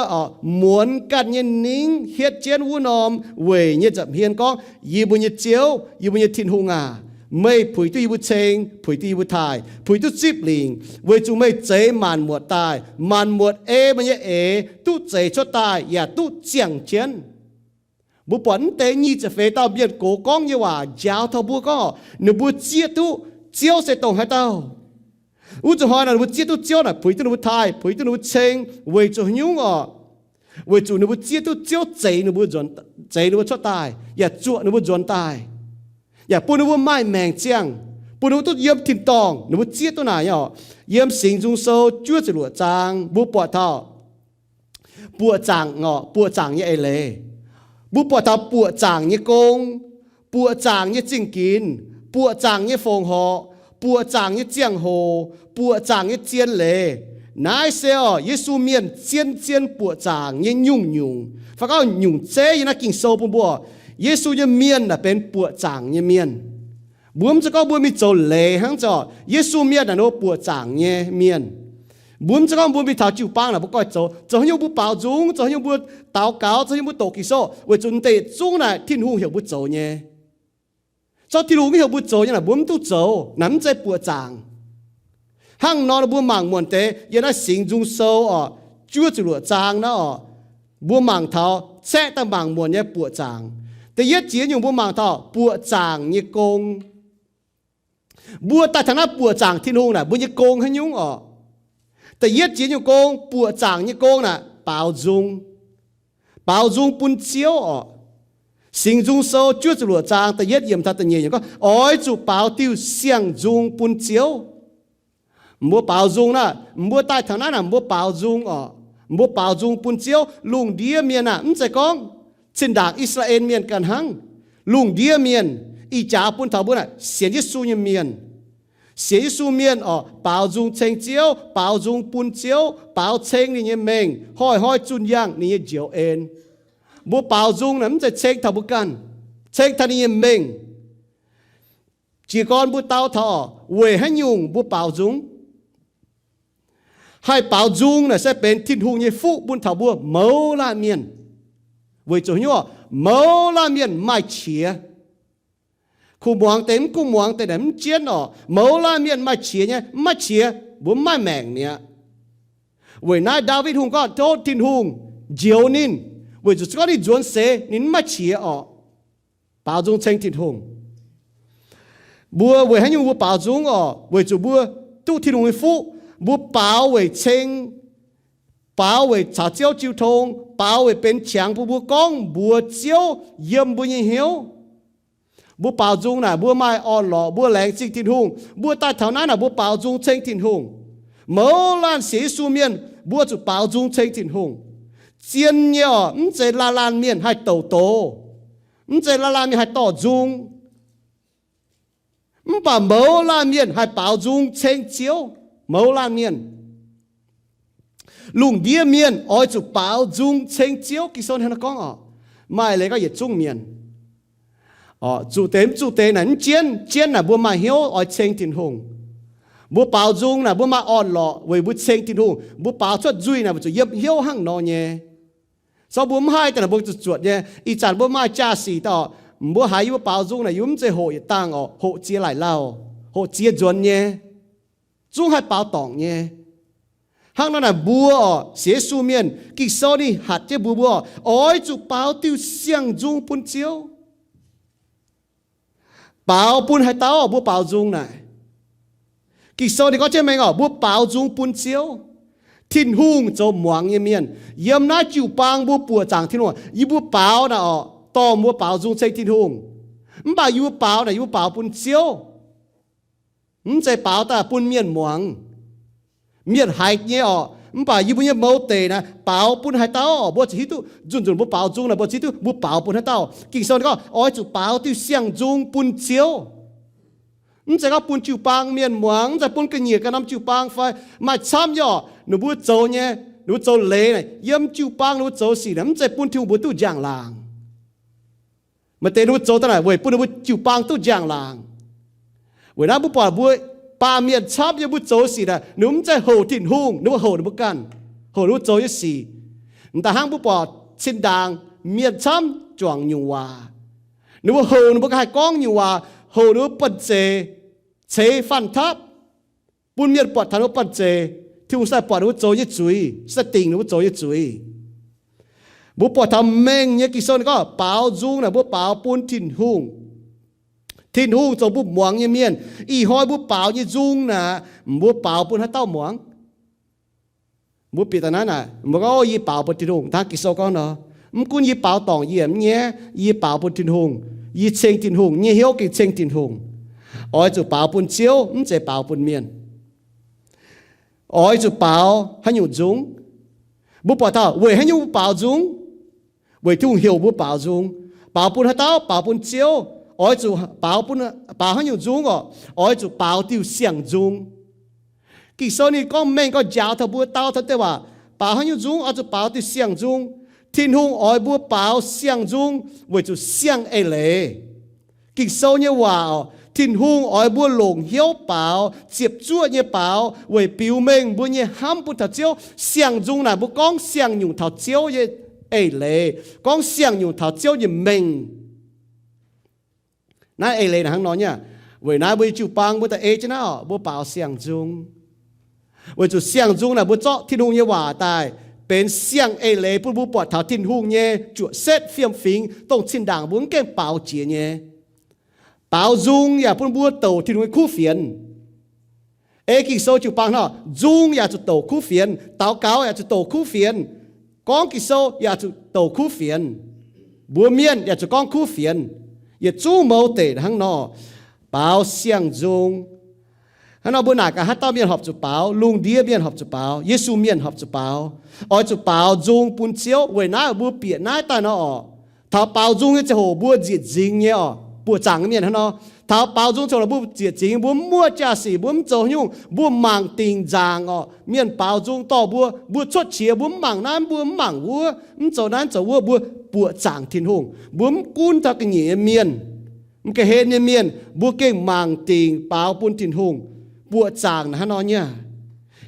muonz ganh nyei ningv hietv jienv wuov norm weic nyei nza'hmien gorngv, Yie mbuo nyei Ziouv, yie mbuo nyei Tin-Hungh aac, meih puix duqv yie mbuo ceng, puix duqv yie mbuo taaih, puix duqv zipv lingc, weic zuqc meih zeix maanc muotc daaih. Maanc muotc ei meih nyei eix duqv zeix cuotv daaih yaac duqv ziangh jienv. Mbuo buatc mv deix nyic ziepc feix dauh mienh gox gorngv nyei waac njaaux taux mbuo gorngv, ninh mbuo zieqv duqv Ziouv se dongh haaix dauh. Wuov zuqc hnoi naaic ninh mbuo zieqv duqv Ziouv naaic puix duqv ninh mbuo taaih, puix duqv ninh mbuo ceng, weic zuqc haaix nyungc oc? Weic zuqc ninh mbuo zieqv duqv Ziouv zeix ninh mbuo nzuonx, zeix ninh mbuo cuotv daaih, yaac zuoqc ninh mbuo nzuonx daaih. Yaac bun ninh mbuo maaih maengc ziangh, bun ninh mbuo duqv yiem tin-dorngh. Ninh mbuo zieqv duqv naaic nyei oc. Yiem Singx Nzung Sou juov ziepc luoqc zaang mbuo buatc taux buoqc zaangc oc, buoqc zaangc nyei eix leiz. Mbuo buatc taux buoqc zaangc nyei gong, buoqc zaangc nyei zingh ginx, buoqc zaangc nyei fongc horc, buoqc zaangc nyei ziangh hoc, buoqc zaangc nyei zien leiz. Naaiv se oc, Yesu mienh zien-zien buoqc zaangc nyei nyungc-nyungc, fai gorngv nyungc zeiv yiem naaiv Ging-Sou bun mbuo. Yesu nyei mienh naaic benx buoqc zaangc nyei mienh. Mbuo mv zeiz gorngv mbuo mingh zoux leiz hnangv, zoux Yesu mienh naaic ninh mbuo buoqc zaangc nyei mienh. Mbuo mv zeiz gorngv mbuo mingh taux jiu-baang naaic mbuo goiv zoux, zoux haaix nyungc mbuo baaux nzung, zoux haaix nyungc mbuo daux gaux, zoux haaix nyungc mbuo doqc Ging-Sou, weic zuqc deix zungv naaic Tin-Hungh heuc mbuo zoux nyei. Zorqv Tin-Hungh mv heuc mbuo zoux nyei naaic mbuo mv duqv zoux. Naaic mv zeiz buoqc zaangc. Hnangv nor mbuo mangc muonc deix yiem naaiv Singx Nzung Sou oc, juov ziepc luoqc zaang naaiv oc, mbuo mangc taux caeqv daaih mangc muonc nyei buoqc zaangc. Da'yietv jiex nyungc mbuo mangc taux buoqc zaangc nyei gong. Mbuo daaih taux naaiv buoqc zaangc Tin-Hungh naaic, mbuo nyei gong haaix nyungc oc? Da'yietv jiex nyungc gong, buoqc zaangc nyei gong naaic, baaux nzung. Baaux nzung bun Ziouv oc. Singx Nzung Sou juov ziepc luoqc zaang da'yietv yiemc taux da'nyeic yiemc gorngv, oix zuqc baaux diuh siang-nzung bun Ziouv. Mbuo baaux nzung naaic, mbuo daaih taux naaiv naaic, mbuo baaux nzung oc. Mbuo baaux nzung bun Ziouv. Lungh ndiev mienh aah, mv zeiz gorngv zinh ndaangc I^saa^laa^en Mienh ganh hnangv. Lungh ndiev mienh, ih jaax bun taux mbuo naaic sienx Yesu nyei mienh. Sienx Yesu mienh oc, baaux nzung ceng Ziouv, baaux nzung bun Ziouv, baaux ceng ninh nyei mengh, hnoi-hnoi zunh yangh ninh nyei njoux en. Mbuo baaux nzung naaic mv zeiz ceng taux mbuo ganh, ceng taux ninh nyei mengh. Jiez gorn mbuo dau taux oc, weic haaix nyungc mbuo baaux nzung? Haih baaux nzung naaic se benx Tin-Hungh nyei fuqv bun taux mbuo mouz laanh mienh. Weic zuqc haaix nyungc? Mouz laanh mienh maaih qiex. Kuv muangx deix mv kuv muangx deix naaic mv jienv oc. Mouz laanh mienh maaih qiex nyei, mv maaih qiex mbuo mv maaih maengc mi'aqv. Weic naaiv Ndaawitv Hungh gorngv tov Tin-Hungh njoux ninh, weic zuqc se gorngv ninh nzuonx seix ninh mv maaih qiex orqc. Baaux nzung ceng Tin-Hungh. Mbuo weic haaix nyungc mbuo baaux nzung orqc? Weic zuqc mbuo duqv Tin-Hungh nyei fuqv, mbuo baaux weic ceng, baaux weic caux Ziouv jiu tong, baaux weic benx qangx bun mbuo gorngv mbuox Ziouv yiem mbuo nyei hnyouv. Mbuo baaux nzung naaic mbuo maaih orn-lorqc, mbuo laengz zingh Tin-Hungh. Mbuo daaih taux naaiv naaic mbuo baaux nzung ceng Tin-Hungh. Mouz laanh sienx Yesu mienh mbuo zuqc baaux nzung ceng Tin-Hungh. Zien nyei orqc, mv zeiz laanh laanh mienh haih douc doz, mv zeiz laanh laanh mienh haih dorh nzung. Mv baac mouz laanh mienh haih baaux nzung ceng Ziouv. Mouz laanh mienh, lungh ndiev mienh oix zuqc baaux nzung ceng Ziouv. Ging-Sou hnangv naaiv gorngv orqc. Maaih leiz gorngv yietc zungv mienh. Zuqc deix mv zuqc deix naaic mv jienv. Jienv naaic mbuo maaih hnyouv oix ceng Tin-Hungh. Mbuo baaux nzung naaic mbuo maaih orn-lorqc weic mbuo ceng Tin-Hungh. Mbuo baaux cuotv nzuih naaic weic zuqc yiem hnyouv hnangv nor nyei. Sorng mbuo mv haih daaih naaic mbuo zuqc zuotc nyei. Ih zanc mbuo maaih jaa-sic daaih orqc, mbuo haiz yie mbuo baaux nzung naaic yie mbuo mv zeiz hoqc yietc dangh orqc, hoqc ziex laic lauh, hoqc ziex nzuonx nyei. Zungv haih baaux dorngc nyei. Hnangv nor naaic mbuo orqc, sienx Yesu mienh, Ging-Sou ninh hatc jienv mbuox mbuo orqc, oix zuqc baaux diuh siang-nzung bun Ziouv. Baaux bun haaix dauh mbuo baaux nzung naaic? Ging-Sou ninh gorngv jienv mengh orqc, mbuo baaux nzung bun Ziouv. Tin-Hungh zoux muangx nyei mienh. Yiem naaiv jiu-baang mbuo buoqc zaangc Tin-Hungh, yie mbuo baaux naaic orqc, dorh mbuo baaux nzung ceng Tin-Hungh. Mv baac yie mbuo baaux naaic yie mbuo baaux bun Ziouv. Mv zeiz baaux daaih bun mienh muangx. Mienh haiz nyei orqc, mv baac yie mbuo nyei mouz deic naaic baaux bun haaix dauh orqc, mbuo ziouc hiuv duqv nzunc nzunc mbuo baaux nzung naaic mbuo ziouc hiuv duqv mbuo baaux bun haaix dauh. Ging-Sou ninh gorngv oix zuqc baaux diuh siang-nzung bun Ziouv. Mv zeiz gorngv bun jiu-baang mienh muangx, mv zeiz bun ga'nyiec ga'norm jiu-baang fai maaih camv nyei orqc, ninh mbuo zoux nyei, ninh mbuo zoux leiz naaic, yiem jiu-baang ninh mbuo zoux sic naaic mv zeiz bun Tin-Hungh mbuo duqv njang-laangc. Maaih deix ninh mbuo zoux daaih naaic weic bun ninh mbuo jiu-baang duqv njang-laangc. Weic naaiv mbuo buatc mbuo baamh mienh camv nyei mbuo zoux sic naaic, ninh mbuo mv zeiz houc Tin-Hungh, ninh mbuo houc ninh mbuo ganh, houc ninh mbuo zoux nyei sic. M'daaih hnangv mbuo buatc zinh ndaangc mienh camv juangc nyungc waac, ninh mbuo houc ninh mbuo ganh haih gorngv nyungc waac, houc ninh mbuo banh zeic, ceix fanh tapv, bun mienh buatc taux ninh mbuo banh zeic, Tin-Hungh se buatc ninh mbuo zoux nyei zuiz, se dingc ninh mbuo zoux nyei zuiz. Mbuo buatc taux mengh nyei Ging-Sou ninh gorngv baaux nzung naaic mbuo baaux bun Tin-Hungh. Tin-Hungh zoux mbuo muangx nyei mienh. Ih hnoi mbuo baaux nyei nzung naaic, mbuo baaux bun haaix dauh muangx? Mbuo bieqc daaih naaiv naaic, mbuo gorngv, yie baaux bun Tin-Hungh. Hnangv Ging-Sou gorngv nor, mv gunv yie baaux dorngc yie mv nyaiv, yie baaux bun Tin-Hungh, yie ceng Tin-Hungh, nyei hnyouv gengh ceng Tin-Hungh. Oix zuqc baaux bun Ziouv, mv zeiz baaux bun mienh. Oix zuqc baaux haaix nyungc nzung? Mbuo buatc taux weic haaix nyungc mbuo baaux nzung? Weic Tin-Hungh heuc mbuo baaux nzung. Baaux bun haaix dauh? Baaux bun Ziouv. Oix zuqc baaux bun, baaux haaix nyungc nzung orqc? Oix zuqc baaux diuh siang-nzung. Ging-Sou ninh gorngv mengh gorngv njaaux taux mbuo dau taux deix waac, baaux haaix nyungc nzung? Oix zuqc baaux diuh siang-nzung. Tin-Hungh oix mbuo baaux siang-nzung weic zuqc siang eix leiz. Ging-Sou nyei waac, Tin-Hungh oix mbuo longc hnyouv baaux, ziepc zuoqv nyei baaux, weic biux mengh mbuo nyei hnamv bun taux Ziouv. Siang-nzung naaic mbuo gorngv siang-nyungc taux Ziouv nyei eix leiz, gorngv siang-nyungc taux Ziouv nyei mengh. Naaiv eix leiz naaic hnangv nor nyei. Weic naaiv mbuo nyei jiu-baang mbuo daaih ei jienv naaiv orqc, mbuo baaux siang-nzung. Weic zuqc siang-nzung naaic mbuo zorqv Tin-Hungh nyei waac daaih benx siang-eix leiz bun mbuo buatc taux Tin-Hungh nyei juoqc setv fiem-fingx, dongh zinh ndaangc mbuo mv gaengh baaux jiex nyei. Baaux nzung yaac bun mbuo douc Tin-Hungh nyei kuv fienx. Ei Ging-Sou jiu-baang hnangv, nzung yaac zuqc douc kuv fienx, daux gaux yaac zuqc douc kuv fienx, gorngv Ging-Sou yaac zuqc douc kuv fienx. Mbuo mienh yaac zuqc gorngv kuv fienx. Yietc zungv mouz deic hnangv nor, baaux siang-nzung. Hnangv nor mbuo naaic gaax, haaix dauh mienh horpc zuqc baaux? Lungh ndiev mienh horpc zuqc baaux. Yesu mienh horpc zuqc baaux. Oix zuqc baaux nzung bun Ziouv. Weic naaiv mbuo bieqc naaiv daaih nor orqc, taux baaux nzung nyei ziangh hoc mbuo nzieqc nzingx nyei orqc, buoqc zaangc nyei mienh hnangv nor. Taux baaux nzung ziangh hoc mbuo nzieqc nzingx, mbuo mv muoqv jaa-sic, mbuo mv zoux nyungc, mbuo mangc dingc nzaangc orqc. Mienh baaux nzung dorh mbuo, mbuo cuotv qiex, mbuo mv mangc naaiv, mbuo mv mangc wuov, mv zoux naaiv, mv zoux wuov, mbuo buoqc zaangc Tin-Hungh. Mbuo mv gunv taux ga'nyiec nyei mienh, mv ga'hlen nyei mienh, mbuo gengh mangc dingc baaux bun Tin-Hungh. Buoqc zaangc naaic hnangv nor nyei aqv.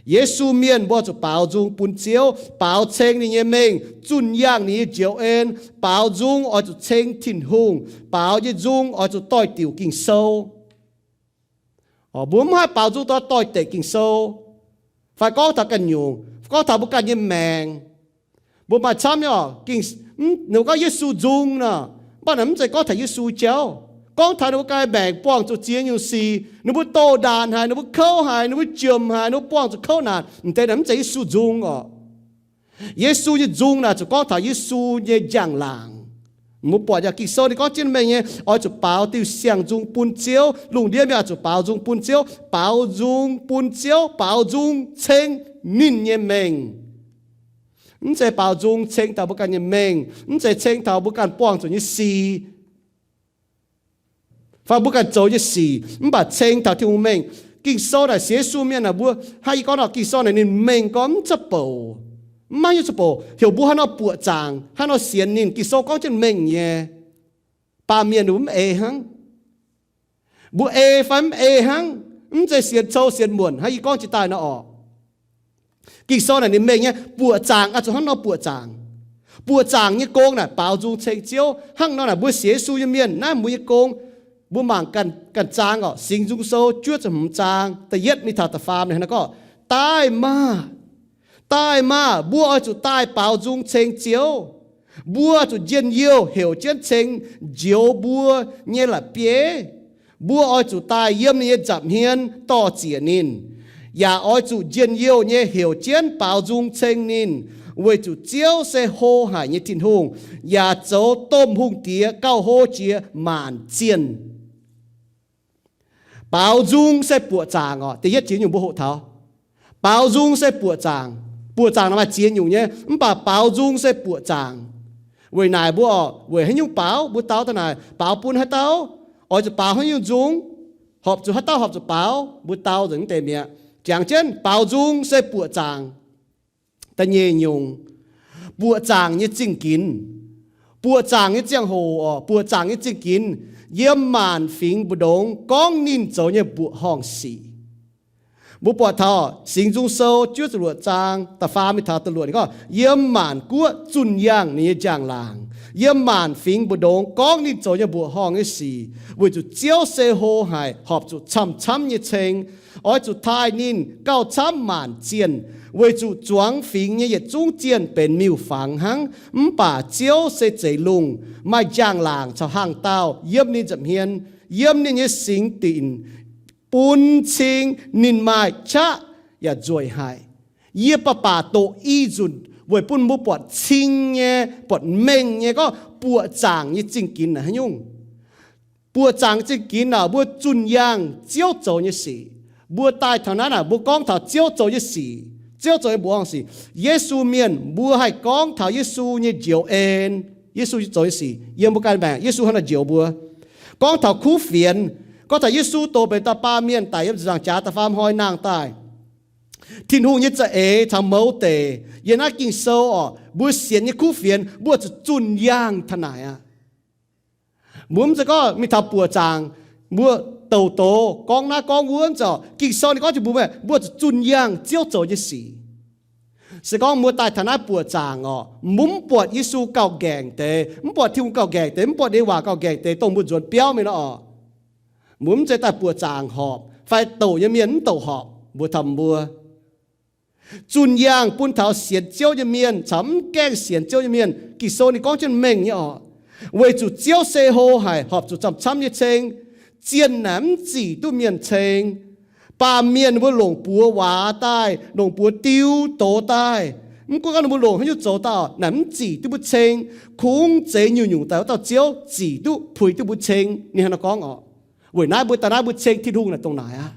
Yesu mienh mbuo zuqc baaux nzung bun Ziouv, baaux ceng ninh nyei mengh, zunh yaangh ninh nyei njoux en. Baaux nzung oix zuqc ceng Tin-Hungh. Baaux nyei nzung oix zuqc doix-diuc Ging-Sou. Mbuo mv haih baaux nzung dorh doix-dekc Ging-Sou, fai gorngv taux ganh nyungc, gorngv taux mbuo ganh nyei maengc. Mbuo maaih camv nyei orqc, ninh mbuo gorngv Yesu nzung nor, mv baac naaic mv zeiz gorngv taux Yesu jauv. Gorngv taux ninh mbuo ganh maengc buangh zuqc ziex nyungc sic, ninh mbuo douz-ndaanc haic, ninh mbuo kouv haic, ninh mbuo jomc haic, ninh mbuo buangh zuqc kouv naanc, m'deix naaic mv zeiz Yesu nzung orqc. Yesu nyei nzung naaic zuqc gorngv taux Yesu nyei njang-laangc. Mbuo buatc yaac Ging-Sou ninh gorngv jienv mengh nyei, oix zuqc baaux diuh siang-nzung bun Ziouv. Lungh ndiev mienh oix zuqc baaux nzung bun Ziouv, baaux nzung bun Ziouv, baaux nzung ceng ninh nyei mengh. Mv zeiz baaux nzung ceng taux mbuo ganh nyei mengh, mv zeiz ceng taux mbuo ganh buangh zuqc nyei sic, fai mbuo ganh zoux nyei sic, mv baac ceng taux Tin-Hungh mengh. Ging-Sou naaic sienx Yesu mienh naaic mbuo, hnangv yie gorngv nor, Ging-Sou naaic ninh mengh gorngv mv cuotv bouc, mv maaih nyungc cuotv bouc. Heuc mbuo haaix nor buoqc zaangc, haaix nor sienx ninh, Ging-Sou gorngv jienv mengh nyei. Baamh mienh mbuo mv eix hnangv. Mbuo ei fai mv ei hnangv, mv zeiz sienx cou sienx muonc hnangv yie gorngv jiex daaih nor orqc. Ging-Sou naaic ninh mengh nyei, buoqc zaangc oix zuqc hnangv nor buoqc zaangc. Buoqc zaangc nyei gong naaic baaux nzung ceng Ziouv. Hnangv nor naaic mbuo sienx Yesu nyei mienh naaiv mbuo nyei gong, mbuo mangc ganh zaang orqc, Singx Nzung Sou juov ziepc hmz zaang da'yietv mingh taux da'faam naaic hnangv gorngv, daaih maah! Daaih maah! Mbuo oix zuqc daaih baaux nzung ceng Ziouv. Mbuo zuqc njien-youh heuc jienv ceng njoux mbuo nyei la'bieiv. Mbuo oix zuqc daaih yiem ninh nyei nza'hmien dor-ziec ninh, yaac oix zuqc njien-youh nyei heuc jienv baaux nzung ceng ninh, weic zuqc Ziouv se hlo haic nyei Tin-Hungh, yaac zoux domh hungh diex gauh hlo jiex maanc zienh. Baaux nzung se buoqc zaangc orqc. Da'yietv jiex nyungc mbuo hoqc taux. Baaux nzung se buoqc zaangc. Buoqc zaangc naaic maaih ziex nyungc nyei, mv baac baaux nzung se buoqc zaangc. Weic naaic mbuo orqc, weic haaix nyungc baaux? Mbuo dau daaih naaic, baaux bun haaix dauh? Oix zuqc baaux haaix nyungc nzung? Horpc zuqc haaix dauh horpc zuqc baaux? Mbuo dau nzengc mv deix mi'aqv. Jangx jienv baaux nzung se buoqc zaangc. Da'nyeic nyungc, buoqc zaangc nyei zingh ginx. Buoqc zaangc nyei ziangh hoc orqc, buoqc zaangc nyei zingh ginx, yiem maanc fingx mbu'ndongx gorngv ninh zoux nyei mbuoqc horngh sic. Mbuo buatc taux Singx Nzung Sou juov ziepc luoqc zaang da'faam mingh taux da'luoqc ninh gorngv, yiem maanc guoqv zunh yangh ninh nyei njang-laangc, yiem maanc fingx mbu'ndongx gorngv ninh zoux nyei mbuoqc horngh nyei sic, weic zuqc Ziouv se hlo haic, horpc zuqc camv-camv nyei ceng. Oix zuqc taaih ninh gauh camv maanc zienh, weic zuqc zuangx fingx nyei yietc zungv zienh benx miuc-fangx hnangv. Mv baac Ziouv se zeix lungh, maaih njang-laangc caux hangh daauh yiem ninh nza'hmien, yiem ninh nyei singx dinc, bun cing ninh maaih qaqv yaac nzueic haic. Yie baac baac doqc i nzunc weic bun mbuo buatc cing nyei, buatc mengh nyei gorngv buoqc zaangc nyei zingh ginx naaic haaix nyungc. Buoqc zaangc zingh ginx naaic mbuo zunh yangh Ziouv zoux nyei sic. Mbuo daaih taux naaiv naaic mbuo gorngv taux Ziouv zoux nyei sic, Ziouv zoux nyei mbuoqc horngh sic. Yesu mienh mbuo haih gorngv taux Yesu nyei njoux en, Yesu zoux nyei sic yiem mbuo ganh maengc, Yesu hnangv naaic njoux mbuo. Gorngv taux kuv fienx, gorngv taux Yesu doz benx dauh baamh mienh daic yiem ziepc nzaangc jaax da'faam hnoi nangh daaih, Tin-Hungh nyei za'eix caux mouz deic yiem naaiv Ging-Sou orqc, mbuo sienx nyei kuv fienx mbuo zuqc zunh yangh taux naaic aqv. Mbuo mv zeiz gorngv mingh taux buoqc zaangc, mbuo douc doz gorngv naaiv gorngv wuov, mv zeiz orqc. Ging-Sou ninh gorngv jiex mbuo, mbuo zuqc zunh yangh Ziouv zoux nyei sic. Se gorngv mbuo daaih taux naaiv buoqc zaangc orqc, mbuo mv buatc Yesu gauh nqaengc deix, mv buatc Tin-Hungh gauh nqaengc deix, mv buatc ninh nyei waac gauh nqaengc deix dongh mbuo nzuonx biauv mingh nor orqc, mbuo mv zeiz daaih buoqc zaangc horpc fai douc nyei mienh mv douc horpc mbuox taux mbuo. Zunh yaangh bun taux sienx Ziouv nyei mienh caux mv gaengh sienx Ziouv nyei mienh. Ging-Sou ninh gorngv jienv mengh nyei orqc. Weic zuqc Ziouv se hlo haic, horpc zuqc camv-camv nyei ceng. Zienh naaic mv zic duqv mienh ceng. Baamh mienh ninh mbuo longc buoz waac daaih, longc buoz diu doz daaih. Mv gunv gorngv ninh mbuo longc haaix nyungc zoux daaih, naaic mv zic duqv mbuo ceng. Kungx zeix nyungc-nyungc daaih wuov dauh Ziouv zic duqv, puix duqv mbuo ceng. Ninh hnangv naaiv gorngv orqc. Weic naaiv mbuo daaih naaiv mbuo ceng Tin-Hungh naaic dongh naaic aqv.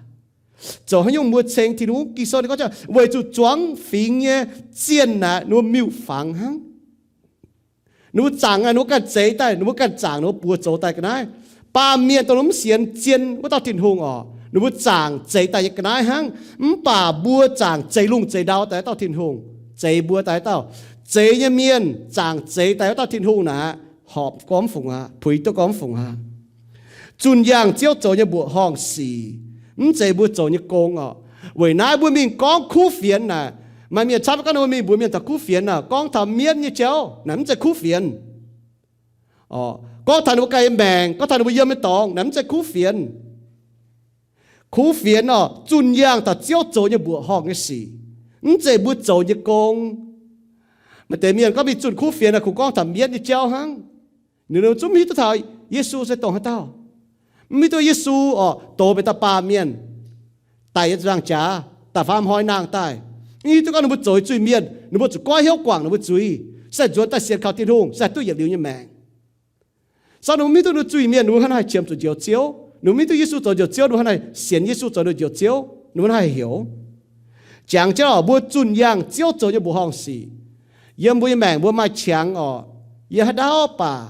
Zoux haaix nyungc mbuo ceng Tin-Hungh? Ging-Sou ninh gorngv, weic zuqc zuangx fingx nyei zienh naaic ninh mbuo miuc-fangx hnangv. Ninh mbuo zaangc naaic ninh mbuo ganh zeix daaih, ninh mbuo ganh zaangc ninh mbuo buoz zoux daaih ga'naaiv. Baamh mienh dongh ninh mbuo mv sienx zien wuov dauh Tin-Hungh orqc, ninh mbuo zaangc zeix daaih nyei ga'naaiv hnangv. Mv baac mbuo zaangc zeix lungh zeix ndau daaih wuov dauh Tin-Hungh, zeix mbuo daaih wuov dauh. Zeix nyei mienh zaangc zeix daaih wuov dauh Tin-Hungh naaic, horpc gorngv fungc aqv, puix duqv gorngv fungc aqv. Zunh yaangh Ziouv zoux nyei mbuoqc horngh sic, mv zeiz mbuo zoux nyei gong orqc. Weic naaiv mbuo mingh gorngv kuv fienx naaic, maaih mienh camv gorngv ninh mbuo mingh mbuox mienh taux kuv fienx naaic, gorngv taux mienv nyei jauv naaic mv zeiz kuv fienx. Gorngv taux ninh mbuo ganh nyei maengc, gorngv taux ninh mbuo yiem nyei dorngx naaic mv zeiz kuv fienx. Kuv fienx orqc, zunh yaangh taux Ziouv zoux nyei mbuoqc horngh nyei sic, mv zeiz mbuo zoux nyei gong. Maaih deix mienh gorngv mingh zunh kuv fienx naaic kungx gorngv taux mienv nyei jauv hnangv. Ninh mbuo zungv mv hiuv duqv taux Yesu se dongh haaix dauh. Mv hiuv duqv Yesu orqc, dox benx dauh baamh mienh, daic yiem ziepc nzaangc jaax, daic faam hnoi nangh daaih. Mv hiuv duqv gorngv ninh mbuo zoux zuiz-mienh, ninh mbuo zuqc goiv hnyouv guangc ninh mbuo zuiz, se nzuonx daaih sienx kaux Tin-Hungh, se duqv yietc liuz nyei maengc. Sou ninh mbuo mv hiuv duqv ninh zuiz-mienh ninh mbuo hnangv haaix qiemx zuqc njoux Ziouv. Ninh mbuo mv hiuv duqv Yesu zoux njoux Ziouv, ninh mbuo hnangv haaix sienx Yesu zoux njoux Ziouv, ninh mbuo hnangv haaix heuc. Jangx jienv orqc, mbuo zunh yaangh Ziouv zoux nyei mbuoqc horngh sic. Yiem mbuo nyei maengc mbuo maaih qangx orqc, yiem haaix ndau baac,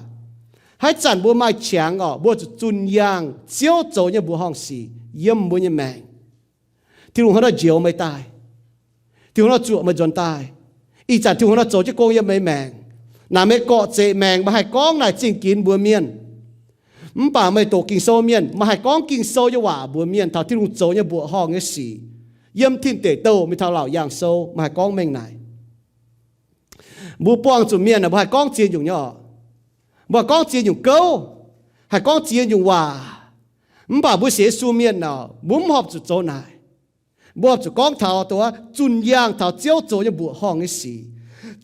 haaix zanc mbuo maaih qangx orqc, mbuo zuqc zunh yaangh Ziouv zoux nyei mbuoqc horngh sic yiem mbuo nyei maengc. Tin-Hungh hnangv nor njoux meih daaih. Tin-Hungh hnangv nor zuoqc meih nzuonx daaih. Ih zanc Tin-Hungh hnangv nor zoux jienv gong yiem meih maengc. Naaic meih gorqv zeqc maengc, meih haih gorngv naaic zingh ginx mbuox mienh. Mv baac meih doqc Ging-Sou mienh, meih haih gorngv Ging-Sou nyei waac mbuox mienh taux Tin-Hungh zoux nyei mbuoqc horngh nyei sic. Yiem Tin Deic Douh mingh taux Laauc Yaangh Sou, meih haih gorngv mengh naaic. Mbuo buangh zuqc mienh aah, mbuo haih gorngv ziex nyungc nyei orqc. Mbuo haih gorngv ziex nyungc gouv, haih gorngv ziex nyungc waac. Mv baac mbuo sienx Yesu mienh aah, mbuo mv horpc zuqc zoux naaic. Mbuo horpc zuqc gorngv taux dongh wuov zunh yaangh taux Ziouv zoux nyei mbuoqc horngh nyei sic.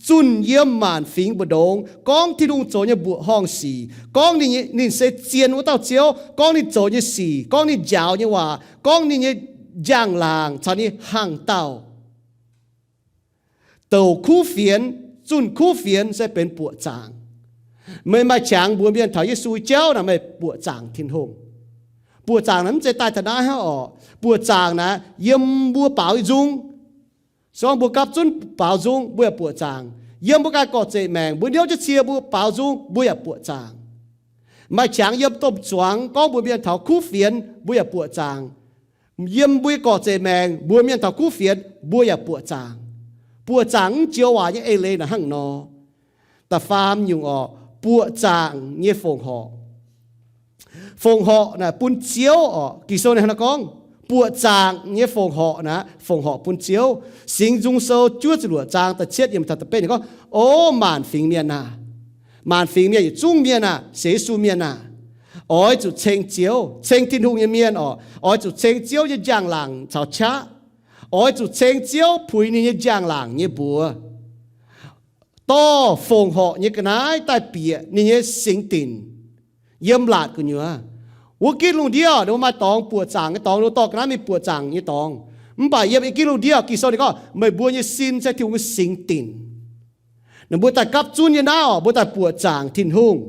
Zunh yiem maanc fingx mbu'ndongx gorngv Tin-Hungh zoux nyei mbuoqc horngh sic, gorngv ninh, ninh se zien wuov dauh Ziouv, gorngv ninh zoux nyei sic, gorngv ninh njaaux nyei waac, gorngv ninh nyei njang-laangc caux ninh hangc dauh. Douc kuv fienx, zunh kuv fienx se benx buoqc zaangc. Meih maaih qangx mbuox mienh taux Yesu jauv naaic, meih buoqc zaangc Tin-Hungh. Buoqc zaangc naaic mv zeiz daaih taux naaiv hnangv orqc. Buoqc zaangc naaic yiem mbuo baaux nyei nzung. Se gorngv mbuo gapv zunv baaux nzung, mbuo yaac buoqc zaangc. Yiem mbuo ganh gorqv-zeqc maengc, mbuo niouv jienv cie mbuo baaux nzung, mbuo yaac buoqc zaangc. Maaih qangx yiem domh zuangx gorngv mbuox mienh taux kuv fienx, mbuo yaac buoqc zaangc. Yiem mbuo nyei gorqv-zeqc maengc mbuox mienh taux kuv fienx, mbuo yaac buoqc zaangc. Buoqc zaangc mv joux waac nyei eix leiz naaic hnangv nor. Da'faam nyungc orqc, buoqc zaangc nyei fongc horc. Fongc horc naaic bun Ziouv orqc. Ging-Sou ninh hnangv naaiv gorngv, buoqc zaangc nyei fongc horc naaic, fongc horc bun Ziouv. Singx Nzung Sou juov ziepc luoqc zaang da'cietv yiemc taux da'betv ninh gorngv, O maanc fingx mienh aah! Maanc fingx mienh yietc zungv mienh aah! Sienx Yesu mienh aah! Oix zuqc ceng Ziouv. Ceng Tin-Hungh nyei mienh orqc, oix zuqc ceng Ziouv nyei njang-laangc caux qaqv. Oix zuqc ceng Ziouv puix ninh nyei njang-laangc nyei mbuox. Dorh fongc horc nyei ga'naaiv daaih bieqc ninh nyei singx dinc. Yiem laatc gu'nyuoz, wuov gitv lungh ndiev ninh mbuo maaih dorngx buoqc zaangc nyei dorngx, ninh mbuo dorh ga'naaiv mingh buoqc zaangc nyei dorngx. Mv baac yiem i gitv lungh ndiev Ging-Sou ninh gorngv, meih mbuo nyei sin se Tin-Hungh nyei singx dinc. Ninh mbuo daaih gapv zunv nyei naaiv orqc, mbuo daaih buoqc zaangc Tin-Hungh.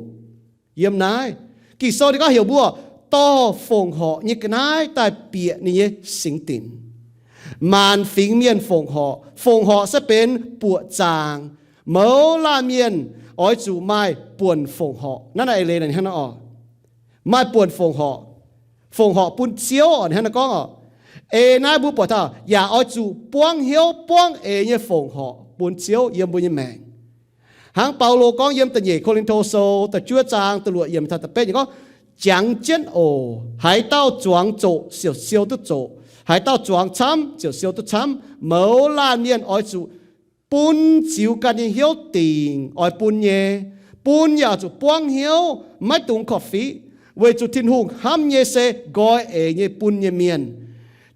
Yiem naaiv Ging-Sou ninh gorngv heuc mbuo dorh fongc horc nyei ga'naaiv daaih bieqc ninh nyei singx dinc. Maanc fingx mienh fongc horc, fongc horc se benx buoqc zaangc. Mouz laanh mienh oix zuqc maaih buonc fongc horc. Naaiv naaiv eix leiz naaic hnangv naaiv orqc. Maaih buonc fongc horc. Fongc horc bun Ziouv orqc, hnangv naaiv gorngv orqc. Eix naaiv mbuo buatc taux yaac oix zuqc buangv hnyouv buangv eix nyei fongc horc bun Ziouv yiem mbuo nyei maengc. Hnangv Baulo gorngv yiem da'nyeic Ko^lin^to Sou da'juov zaang da'luoqc yiemc taux da'betv yiemc gorngv, Jangx jienv oc. Haaix dauh zuangx zoqc ziouc siou duqv zoqc. Haaix dauh zuangx camv ziouc siou duqv camv. Mouz laanh mienh oix zuqc bun ziux ganh nyei hnyouv dingc oix bun nyei. Bun yaac zuqc buangv hnyouv, maiv dungx korv-fiqv, weic zuqc Tin-Hungh hnamv nyei se nqoi eix nyei bun nyei mienh.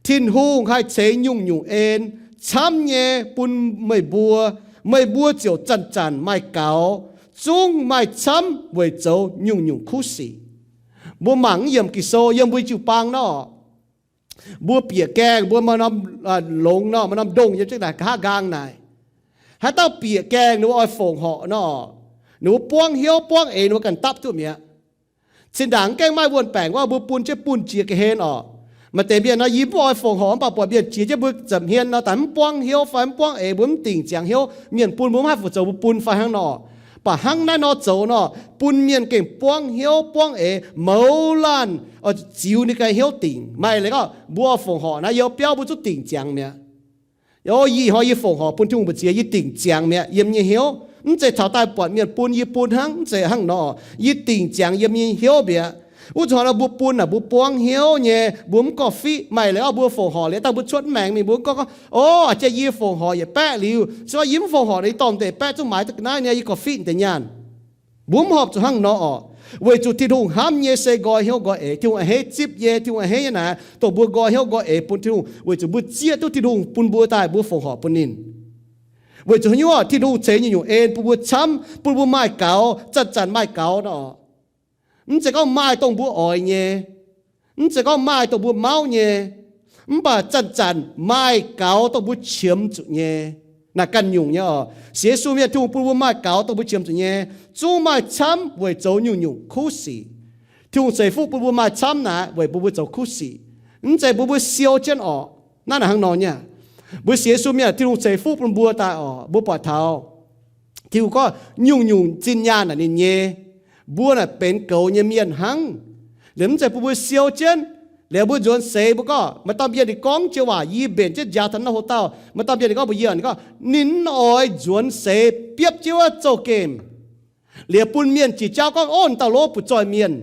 Tin-Hungh haih ceix nyungc-nyungc en, camv nyei bun meih mbuo, meih mbuo ziouc zanc-zanc maaih gaux, zungv maaih camv weic zoux nyungc-nyungc kuv sic. Mbuo mangc mv yiemc Ging-Sou yiem mbuo jiu-baang nor, mbuo bieqc gaengh, mbuo maaih norm longx nor, maaih norm ndongh yiem jienv naaic nqa'haav nqaang naaic. Haaix dauh bieqc gaengh ninh mbuo oix fongc horc nor, ninh mbuo buangv hnyouv buangv eix ninh mbuo ganh dapv duqv mi'aqv. Zinh ndaangc mv gaengh maaih wuon-baengc wuov, mbuo bun jienv bun jiex ga'hlen orqc. Maaih deix mienh nor, yie mv oix fongc horc, mv baac buatc mienh jiex jienv mbuo za'hmien nor, daaih mv buangv hnyouv fai mv buangv eix, mbuo mv dingc ziangx hnyouv mienh bun, mbuo mv haih fu zoux, mbuo bun fai hnangv nor. Mv baac hnangv naaiv nor zoux nor, bun mienh gengh buangv hnyouv buangv eix, mouz laanh ziux ninh ganh hnyouv dingc. Maaih leiz gorngv mbuo fongc horc naaiv, youh biauv mbuo zungv dingc ziangx mi'aqv. O, yie hnoi yie fongc horc bun Tin-Hungh mbu'ziex, yie dingc ziangx mi'aqv yiem nyei hnyouv. Mv zeiz taux daaih buatc mienh bun yie bun hnangv, mv zeiz hnangv nor. Yie dingc ziangx yiem nyei hnyouv mi'aqv. Wuov zanc hnoi nor mbuo bun naaic, mbuo buangv hnyouv nyei, mbuo mv gorngv fiqv. Maaih leiz gorngv mbuo fongc horc liuz, dangh mbuo cuotv mv maengx mingh, mbuo gorngv, O, a'jang yie fongc horc yietc baeqv liuz, se gorngv yie mv fongc horc nor, yie dorh deix baeqv zungv maaiz duqv ga'naaiv niaa, yie gorngv fiqv deix nyaanh. Mbuo mv horpc zuqc hnangv nor orqc. Weic zuqc Tin-Hungh hnamv nyei se nqoi hnyouv nqoi eix. Tin-Hungh a'hneiv zipv nyei, Tin-Hungh a'hneiv nyei naaic dongh mbuo nqoi hnyouv nqoi eix bun Tin-Hungh, weic zuqc mbuo zieqv duqv Tin-Hungh bun mbuo daaih mbuo fongc horc bun ninh. Weic zuqc haaix nyungc orqc? Tin-Hungh ceix nyungc-nyungc en bun mbuo camv, bun mbuo maaih gaux, zanc-zanc maaih gaux nor orqc. Mv zeiz gorngv maaih dongh mbuo oix nyei, mv zeiz gorngv maaih dongh mbuo mauv nyei, mv baac zanc-zanc maaih gaux dongh mbuo qiemx zuqc nyei. Naaic ganh nyungc nyei orqc. Sienx Yesu mienh, Tin-Hungh bun mbuo maaih gaux dongh mbuo qiemx zuqc nyei, zungv maaih camv weic zoux nyungc-nyungc kuv sic. Tin-Hungh ceix fuqv bun mbuo maaih camv naaic weic bun mbuo zoux kuv sic, mv zeiz bun mbuo siou jienv orqc. Naaiv naaic hnangv nor nyei. Mbuo sienx Yesu mienh, Tin-Hungh ceix fuqv bun mbuo daaih orqc, mbuo buatc taux Tin-Hungh gorngv nyungc-nyungc zinh nyaanh naaic ninh nyei. Mbuo naaic benx goux nyei mienh hnangv. Liemh mv zeiz bun mbuo siou jienv. Liemh mbuo nzuonx seix mbuo gorngv maaih dauh mienh ninh gorngv joux waac yie mbenc jienv njaaux taux naaiv ho dauh. Maaih dauh mienh ninh gorngv mbuox yie, ninh gorngv ninh mv oix nzuonx seix biopv jienv wuov zouv-gemh. Liemh bun mienh jiex jauv gorngv, Ov, dauh lov butv-zoih mienh.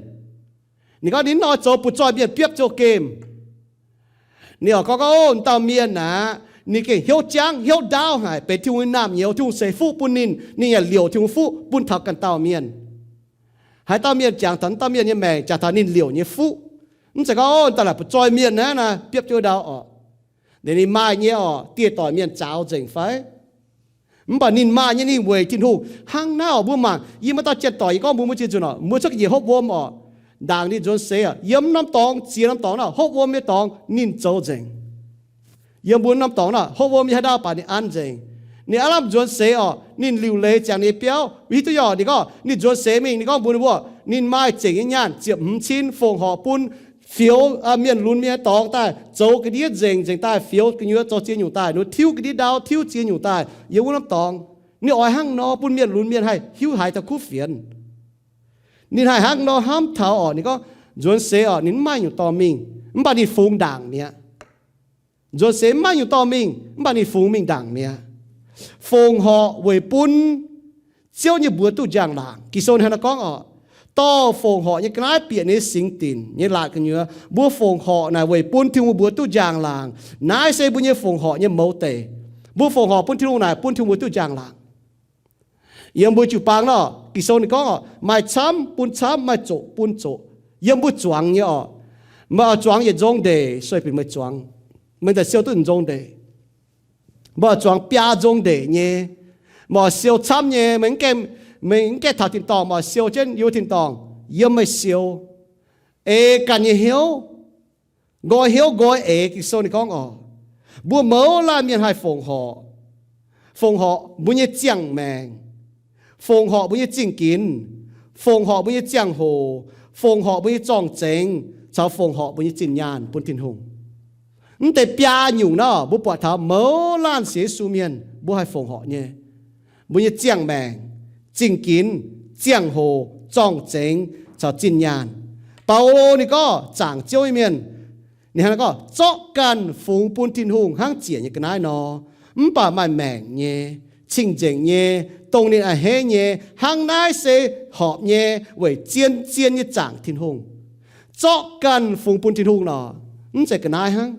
Ninh gorngv ninh mv oix zoux butv-zoih mienh biopv zouv-gemh. Ninh oix gorngv, Ov, dauh mienh aqv, ninh gengh hnyouv jangv hnyouv ndaauv haic, benx Tin-Hungh nyei naamh nyouz, Tin-Hungh ceix fuqv bun ninh, ninh yaac liouc Tin-Hungh fuqv bun taux ganh dauh mienh. Haaix dauh mienh jangx taux dauh mienh nyei maengc, jangx taux ninh liouc nyei fuqv. Mv zeiz gorngv, Ov, dauh naaic butv-zoih mienh aqv, naaiv biopv jienv ndau orqc. Ninh maaih nyei orqc, dieh doic mienh zaaux nzengc fai? Mv baac ninh maaih nyei, ninh weic Tin-Hungh. Hnangv naaiv orqc, mbuo mangc, yie maaih dauh janx-doic, yie gorngv mbuox mbuo zien nzunc orqc, mbuo cuotv ga'nyiec hopv wuom orqc, ndaangc ninh nzuonx seix orqc, yiem norm dorngx, ziex norm dorngx naaic, hopv wuom nyei dorngx ninh zoux nzengc. Yiem mbuo norm dorngx naaic, hopv wuom nyei haaix ndau baac ninh an nzengc. Ninh aav lamh nzuonx seix orqc, ninh liuc leiz ziangx ninh nyei biauv. Hiuv duqv nyei orqc, ninh gorngv ninh nzuonx seix mingh, ninh gorngv mbuox ninh mbuo, ninh maaih zengc nyei nyaanh ziepc hmz cin fongc horc bun fioux mienh lunx mienh nyei dorngx daaih zoux ga'ndiev nzengc, nzengc daaih fioux gu'nyuoz zoux ziex nyungc daaih, ninh tiuv ga'ndiev ndau, tiuv ziex nyungc daaih yiem wuov norm dorngx. Ninh oix hnangv nor bun mienh lunx mienh haih hiuv haiz taux kuv fienx. Ninh haih hnangv nor hnamv taux orqc, ninh gorngv nzuonx seix orqc, ninh mv maaih nyungc dorh mingh, mv baac ninh fungx ndaangc mi'aqv. Nzuonx seix mv maaih nyungc dorh mingh, mv baac ninh fungx mingh ndaangc mi'aqv. Fongc horc weic bun Ziouv nyei mbuox duqv njang-laangc. Ging-Sou hnangv naaiv gorngv orqc, dorh fongc horc nyei ga'naaiv bieqc ninh nyei singx dinc nyei laatc gu'nyuoz. Mbuo fongc horc naaic weic bun Tin-Hungh mbuox duqv njang-laangc. Naaiv se mbuo nyei fongc horc nyei mouz deic. Mbuo fongc horc bun Tin-Hungh naaic bun Tin-Hungh mbuox duqv njang-laangc. Yiem mbuo jiu-baang nor, Ging-Sou ninh gorngv orqc, maaih camv bun camv, maaih zoqc bun zoqc. Yiem mbuo zuangx nyei orqc, meih oix zuangx yietc nzong ndeic, sueih bieqc meih zuangx, meih daaih siou duqv nzong ndeic. Meih oix zuangx biaa nzong ndeic nyei, meih oix siou camv nyei, meih mv gaengh, meih mv gaengh taux tin-dorngh, meih oix siou jienv yiem tin-dorngh, yiem meih siou. Eix ganh nyei hnyouv, nqoi hnyouv nqoi eix. Ging-Sou ninh gorngv orqc, mbuo mouz laanh mienh haih fongc horc. Fongc horc mbuo nyei ziangh maengc, fongc horc mbuo nyei zingh ginx, fongc horc mbuo nyei ziangh hoc, fongc horc mbuo nyei zorng-zengx, caux fongc horc mbuo nyei zinh nyaanh bun Tin-Hungh. Mv deix biaa nyungc nor, mbuo buatc taux mouz laanh sienx Yesu mienh mbuo haih fongc horc nyei. Mbuo nyei ziangh maengc, zingh ginx, ziangh hoc, zorng-zengx caux zinh nyaanh. Baulo ninh gorngv zaangc Ziouv nyei mienh, ninh hnangv naaiv gorngv, zorqv ganh fungx bun Tin-Hungh hnangv ziec nyei ga'naaiv nor, mv baac maaih maengc nyei, cing-nzengc nyei, dongh ninh a'hneiv nyei. Hnangv naaiv se horpc nyei weic zien-zien nyei zaangc Tin-Hungh. Zorqv ganh fungx bun Tin-Hungh nor, mv zeiz ga'naaiv hnangv.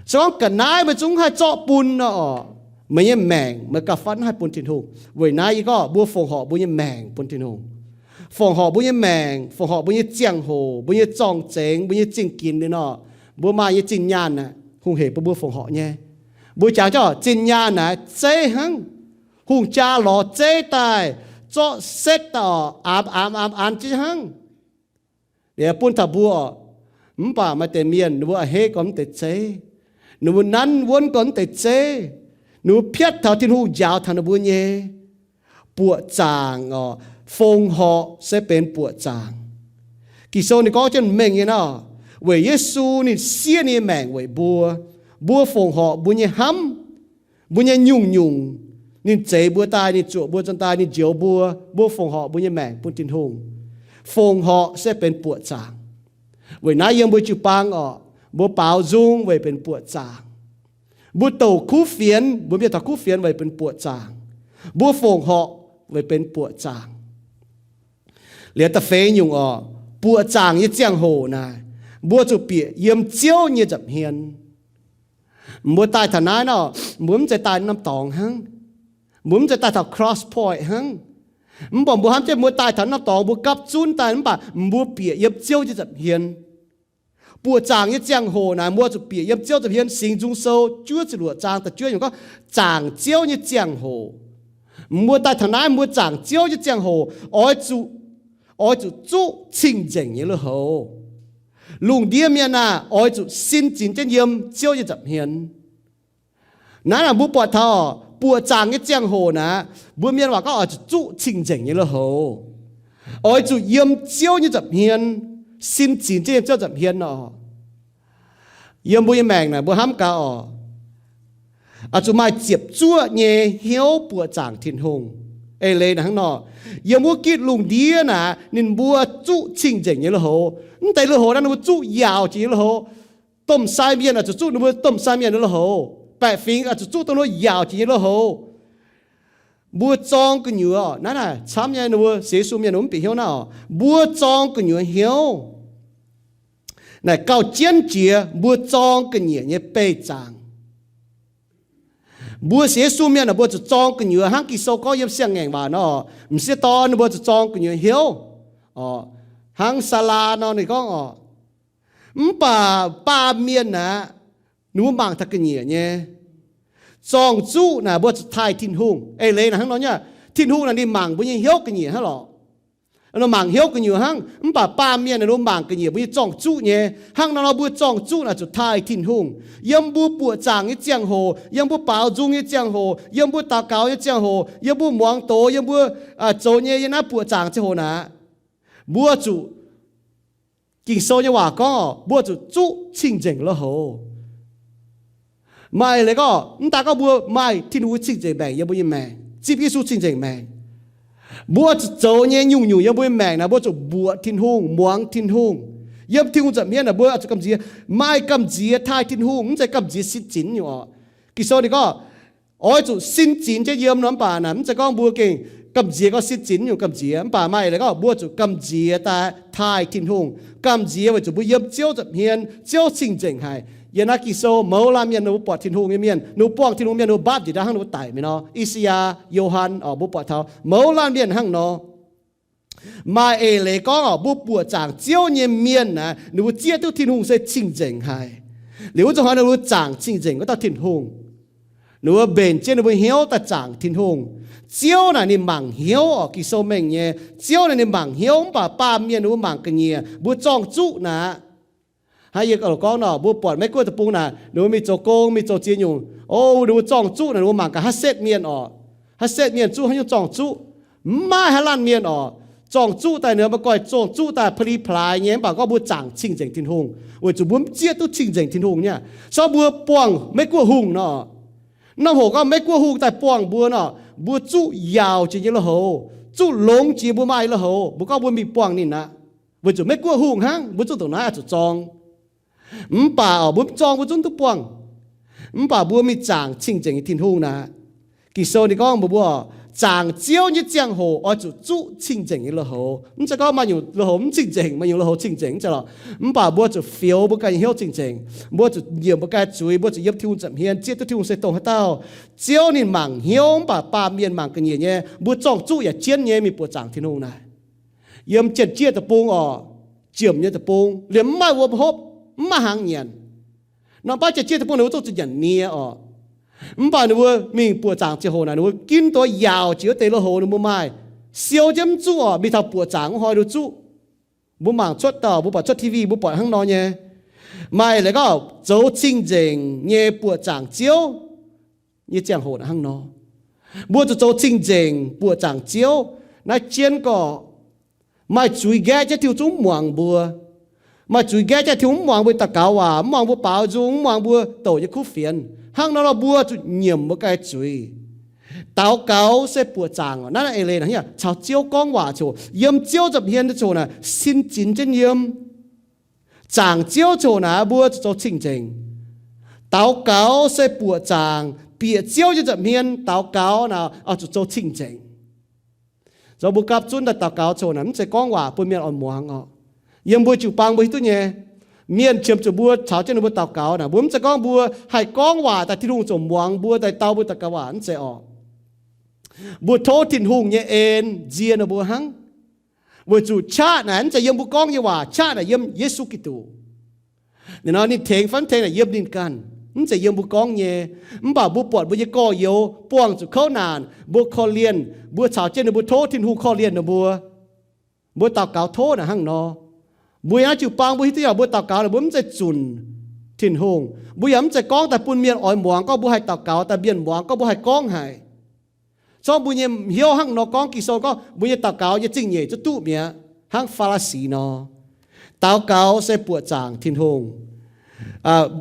Se gorngv ga'naaiv meih zungv haih zorqv bun nor orqc, meih nyei maengc meih gauh fatv haih bun Tin-Hungh. Weic naaiv yie gorngv mbuo fongc horc mbuo nyei maengc bun Tin-Hungh. Fongc horc mbuo nyei maengc, fongc horc mbuo nyei ziangh hoc, mbuo nyei zorng-zengx, mbuo nyei zingh ginx liuz nor, mbuo maaih nyei zinh nyaanh aeqv, hungh heic bun mbuo fongc horc nyei. Mbuo jangx jienv zinh nyaanh naaic zeiv hnangv. Hungh jaa lorz zeiv daaih, zorqv setv daaih oc, aamx aamx aamx aamx jienv hnangv. Liuz bun taux mbuo oc, mv baac maaih deix mienh ninh mbuo a'hneiv gorngv mv deix zeiv, ninh mbuo nanv wuonv gorngv mv deix zeiv, ninh mbuo piatv taux Tin-Hungh njaaux taux ninh mbuo nyei buoqc zaangc oc. Fongc horc se benx buoqc zaangc. Ging-Sou ninh gorngv jienv mengh nyei nor, weic Yesu ninh siev ninh nyei maengc weic mbuo, mbuo fongc horc mbuo nyei hnamv, mbuo nyei nyungc-nyungc. Ninh zeix mbuo daaih, ninh zuoqc mbuo nzuonx daaih, ninh njoux mbuo, mbuo fongc horc mbuo nyei maengc bun Tin-Hungh. Fongc horc se benx buoqc zaangc. Weic naaiv yiem mbuo jiu-baang oc, mbuo baaux nzung weic benx buoqc zaangc. Mbuo douc kuv fienx, mbuo mienh taux kuv fienx weic benx buoqc zaangc. Mbuo fongc horc weic benx buoqc zaangc. Liuz da'feix nyungc oc, buoqc zaangc nyei ziangh hoc naaic, mbuo zuqc bieqc yiem Ziouv nyei nza'hmien. Mbuo daaih taux naaiv nor, mbuo mv zeiz daaih norm dorngx hnangv. Mbuo mv zeiz daaih taux Cross Point hnangv. Mv baac mbuo hnamv jienv mbuo daaih taux norm dorngx, mbuo gapv zunv daaih, mv baac mbuo bieqc yiem Ziouv nyei nza'hmien. Buoqc zaangc nyei ziangh hoc naaic, mbuo zuqc bieqc yiem Ziouv nza'hmien. Singx Nzung Sou juov ziepc luoqc zaang da'juov nyungc gorngv zaangc Ziouv nyei ziangh hoc. Mbuo daaih taux naaiv, mbuo zaangc Ziouv nyei ziangh hoc, oix zuqc, oix zuqc zuqv cing-nzengc nyei lui-houx. Lungh ndiev mienh aah, oix zuqc sin zinx jienv yiem Ziouv nyei nza'hmien. Naaiv naaic mbuo buatc taux buoqc zaangc nyei ziangh hoc naaic, mbuo mienh waac gorngv oix zuqc zuqv cing-nzengc nyei lui-houx. Oix zuqc yiem Ziouv nyei nza'hmien, sin zinx jienv yiem Ziouv nza'hmien nor. Yiem mbuo nyei maengc naaic mbuo hnamv gaax oc, oix zuqc maaih ziepc zuoqv nyei hnyouv buoqc zaangc Tin-Hungh. Eix leiz naaic hnangv nor, yiem wuov gitv lungh ndiev naaic ninh mbuo zuqv cing-nzengc nyei lui-houx. Mv deix lui-houx naaiv ninh mbuo zuqv yaauc jiex nyei lui-houx. Domh sai mienh oix zuqc zuqv ninh mbuo domh sai mienh nyei lui-houx. Baeqc fingx oix zuqc zuqv dongh ninh mbuo yaauc jiex nyei lui-houx. Mbuo zorng gu'nyuoz, naaiv naaic camv nyei, ninh mbuo sienx Yesu mienh ninh mbuo mv bieqc hnyouv naaiv oc. Mbuo zorng gu'nyuoz hnyouv naaic gauh jienv jiex mbuo zorng ga'nyiec nyei beih zaangc. Mbuo sienx Yesu mienh naaic mbuo zuqc zorng gu'nyuoz hnangv Ging-Sou gorngv yiem Siang-Ngaengc Waac nor, m'sieqv dorn ninh mbuo zuqc zorng gu'nyuoz hnyouv. Hnangv Saalaa nor ninh gorngv oc, mv baac baamh mienh aeqv, ninh mbuo mangc taux ga'nyiec nyei. Zorng-zuqv naaic mbuo zuqc taaih Tin-Hungh. Eix leiz naaic hnangv nor nyei, Tin-Hungh naaic ninh mangc mbuo nyei hnyouv ga'nyiec hnangv lorqc. Ninh mangc hnyouv gu'nyuoz hnangv, mv baac baamh mienh naaic ninh mbuo mangc ga'nyiec mbuo nyei zorng-zuqv nyei. Hnangv nor nor mbuo zorng-zuqv naaic zuqc taaih Tin-Hungh. Yiem mbuo buoqc zaangc nyei ziangh hoc, yiem mbuo baaux nzung nyei ziangh hoc, yiem mbuo daux gaux nyei ziangh hoc, yiem mbuo muangx doz, yiem mbuo zoux nyei yiem naaiv buoqc zaangc ziangh hoc naaic, mbuo zuqc, Ging-Sou nyei waac gorngv oc, mbuo zuqc zuqv cing-nzengc lui-houx. Maaih eix leiz gorngv, mv daaih gorngv mbuo maaih Tin-Hungh cing-nzengc maengc yiem mbuo nyei maengc, zipv Yesu cing-nzengc maengc, mbuo zuqc zoux nyei nyungc-nyungc yiem mbuo nyei maengc naaic mbuo zuqc mbuoqc Tin-Hungh, muangx Tin-Hungh, yiem Tin-Hungh nza'hmien naaic mbuo zuqc gamh nziex. Maaih gamh nziex taaih Tin-Hungh, mv zeiz gamh nziex sin zinx nyungc oc. Ging-Sou ninh gorngv, oix zuqc sin zinx jienv yiem nor, mv baac naaic mv zeiz gorngv mbuo gengh gamh nziex gorngv sin zinx nyungc gamh nziex, mv baac maaih eix leiz gorngv mbuo zuqc gamh nziex daaih taaih Tin-Hungh. Gamh nziex weic zuqc mbuo yiem Ziouv nza'hmien, Ziouv cing-nzengc haic. Yiem naaiv Ging-Sou mouz laanh mienh ninh mbuo buatc Tin-Hungh nyei mienh, ninh mbuo buangh Tin-Hungh mienh, ninh mbuo mbatv njiec daaih hnangv ninh mbuo daic mingh nor. I^saa^yaa, Yo^han oc, mbuo buatc taux mouz laanh mienh hnangv nor. Maaih eix leiz gorngv oc, mbuo buoqc zaangc Ziouv nyei mienh naaic, ninh mbuo zieqv duqv Tin-Hungh se cing-nzengc haic. Liuz wuov zanc hnoi ninh mbuo zaangc cing-nzengc wuov dauh Tin-Hungh. Ninh mbuo mbenc jienv ninh mbuo hnyouv daaih zaangc Tin-Hungh. Ziouv naaic ninh mangc hnyouv oc, Ging-Sou mengh nyei. Ziouv naaic ninh mangc hnyouv, mv baac baamh mienh ninh mbuo mangc ga'nyiec, mbuo zorng-zuqv naaic. Hnangv yie gorngv nor, mbuo buatc Meiv-Guoqv deic-bung naaic, ninh mbuo mingh zoux gong, mingh zoux ziex nyungc, o, ninh mbuo zorng-zuqv naaic, ninh mbuo mangc gaax haaix setv mienh oc. Haaix setv mienh zuqv haaix nyungc zorng-zuqv. Mv maaih haaix laanh mienh oc, zorng-zuqv daaih ninh mbuo mv baac gorngv zorng-zuqv daaih pa'li plaaix nyei, mv baac gorngv mbuo zaangc cing-nzengc Tin-Hungh, weic zuqc mbuo mv zieqv duqv cing-nzengc Tin-Hungh nyei. Se gorngv mbuo buangh Meiv-Guoqv hungh nor, naaiv hoc gorngv Meiv-Guoqv hungh daaih buangh mbuo nor, mbuo zuqv yaauc jiex nyei lui-houx, zuqv longx jiex mbuo maaih lui-houx, mbuo gorngv mbuo mingh buangh ninh aqv. Weic zuqc Meiv-Guoqv hungh hnangv, mbuo zuqv ndongc naaiv oix zuqc zorng. Mv baac oc, mbuo mv zorng mbuo zungv duqv buangh. Mv baac mbuo mingh zaangc cing-nzengc nyei Tin-Hungh naaic. Ging-Sou ninh gorngv mbuox mbuo, zaangc Ziouv nyei ziangh hoc oix zuqc zuqv cing-nzengc nyei lui-houx. Mv zeiz gorngv maaih nyungc lui-houx mv cing-nzengc, maaih nyungc lui-houx cing-nzengc, mv zeiz lorqc. Mv baac mbuo zuqc fioux mbuo ganh nyei hnyouv cing-nzengc. Mbuo zuqc nyiemc mbuo ganh zuiz, mbuo zuqc yiem Tin-Hungh nza'hmien, zieqv duqv Tin-Hungh se dongh haaix dauh. Ziouv ninh mangc hnyouv, mv baac baamh mienh mangc ga'nyiec nyei. Mbuo zorng-zuqv yaac jienv nyei mingh buoqc zaangc Tin-Hungh naaic. Yiem Janx-Jieqv deic-bung oc, Jiem nyei deic-bung, liemh mv maaih wuom hopv, mv maaih hnaangx nyanc. Norm baav Janx-Jieqv deic-bung ninh mbuo zungv zuqc nyanc nie oc. Mv baac ninh mbuo mingh buoqc zaangc ziangh hoc naaic, ninh mbuo ginv duqv yaauc jiex wuov deix lui-houx ninh mbuo maaih, siou jienv mv zuqv oc, mingh taux buoqc zaangc wuov hnoi ninh zuqc. Mbuo mangc cuotv dauh, mbuo buatc cuotv T V, mbuo buatc hnangv nor nyei. Maaih laaix gorngv zoux cing-nzengc nyei buoqc zaangc Ziouv nyei ziangh hoc naaic hnangv nor. Mbuo zuqc zoux cing-nzengc buoqc zaangc Ziouv. Naaiv jienv gorqv maaih zuiz nqaeqv jienv Tin-Hungh zungv mv muangx mbuo. Maaih zuiz nqaeqv jienv Tin-Hungh mv muangx mbuo daux gaux waac, mv muangx mbuo baaux nzung, mv muangx mbuo douc nyei kuv fienx. Hnangv nor nor mbuo zuqc nyiemc mbuo ganh zuiz. Daux gaux se buoqc zaangc. Naaiv eix leiz naaic caux Ziouv gorngv waac ziangh hoc, yiem Ziouv nza'hmien ziangh hoc naaic sin zinx jienv yiem. Zaangc Ziouv ziangh hoc naaic mbuo zuqc zoux cing-nzengc. Daux gaux se buoqc zaangc, bieqc Ziouv nyei nza'hmien daux gaux naaic oix zuqc zoux cing-nzengc. Zoux mbuo gapv zunv daaih daux gaux ziangh hoc naaic mv zeiz gorngv waac bun mienh oix muangx oc. Yiem mbuo jiu-baang mbuo hiuv duqv nyei, mienh qiemx zuqc mbuo caux jienv ninh mbuo daux gaux naaic, mbuo mv zeiz gorngv mbuo haih gorngv waac daaih Tin-Hungh ziouc muangx mbuo daaih dau mbuo daux gaux waac, mv zeiz oc. Mbuo tov Tin-Hungh nyei en nzie ninh mbuo hnangv. Weic zuqc qaqv naaic mv zeiz yiem mbuo gorngv nyei waac, qaqv naaic yiem Yesu Giduc. Ninh nor ninh tengx fai mv tengx naaic yiem ninh ganh, mv zeiz yiem mbuo gorngv nyei. Mv baac mbuo buatc mbuo nyei gorx-youz buangh zuqc kouv naanc, mbuo korv-lienh, mbuo caux jienv ninh mbuo tov Tin-Hungh korv-lienh ninh mbuo. Mbuo daux gaux tov naaic hnangv nor. Mbuo yiem naaiv jiu-baang mbuo hiuv duqv nyei, mbuo daux gaux naaic mbuo mv zeiz zunc Tin-Hungh. Mbuo yaac mv zeiz gorngv daaih bun mienh oix muangx gorngv mbuo haih daux gaux daaih mienh muangx gorngv mbuo haih gorngv haic. Zorqv mbuo nyei hnyouv hnangv nor gorngv, Ging-Sou gorngv mbuo nyei daux gaux nyei zingh nyeic zuqc duqv mi'aqv, hnangv Faa^li^si nor. Daux gaux se buoqc zaangc Tin-Hungh.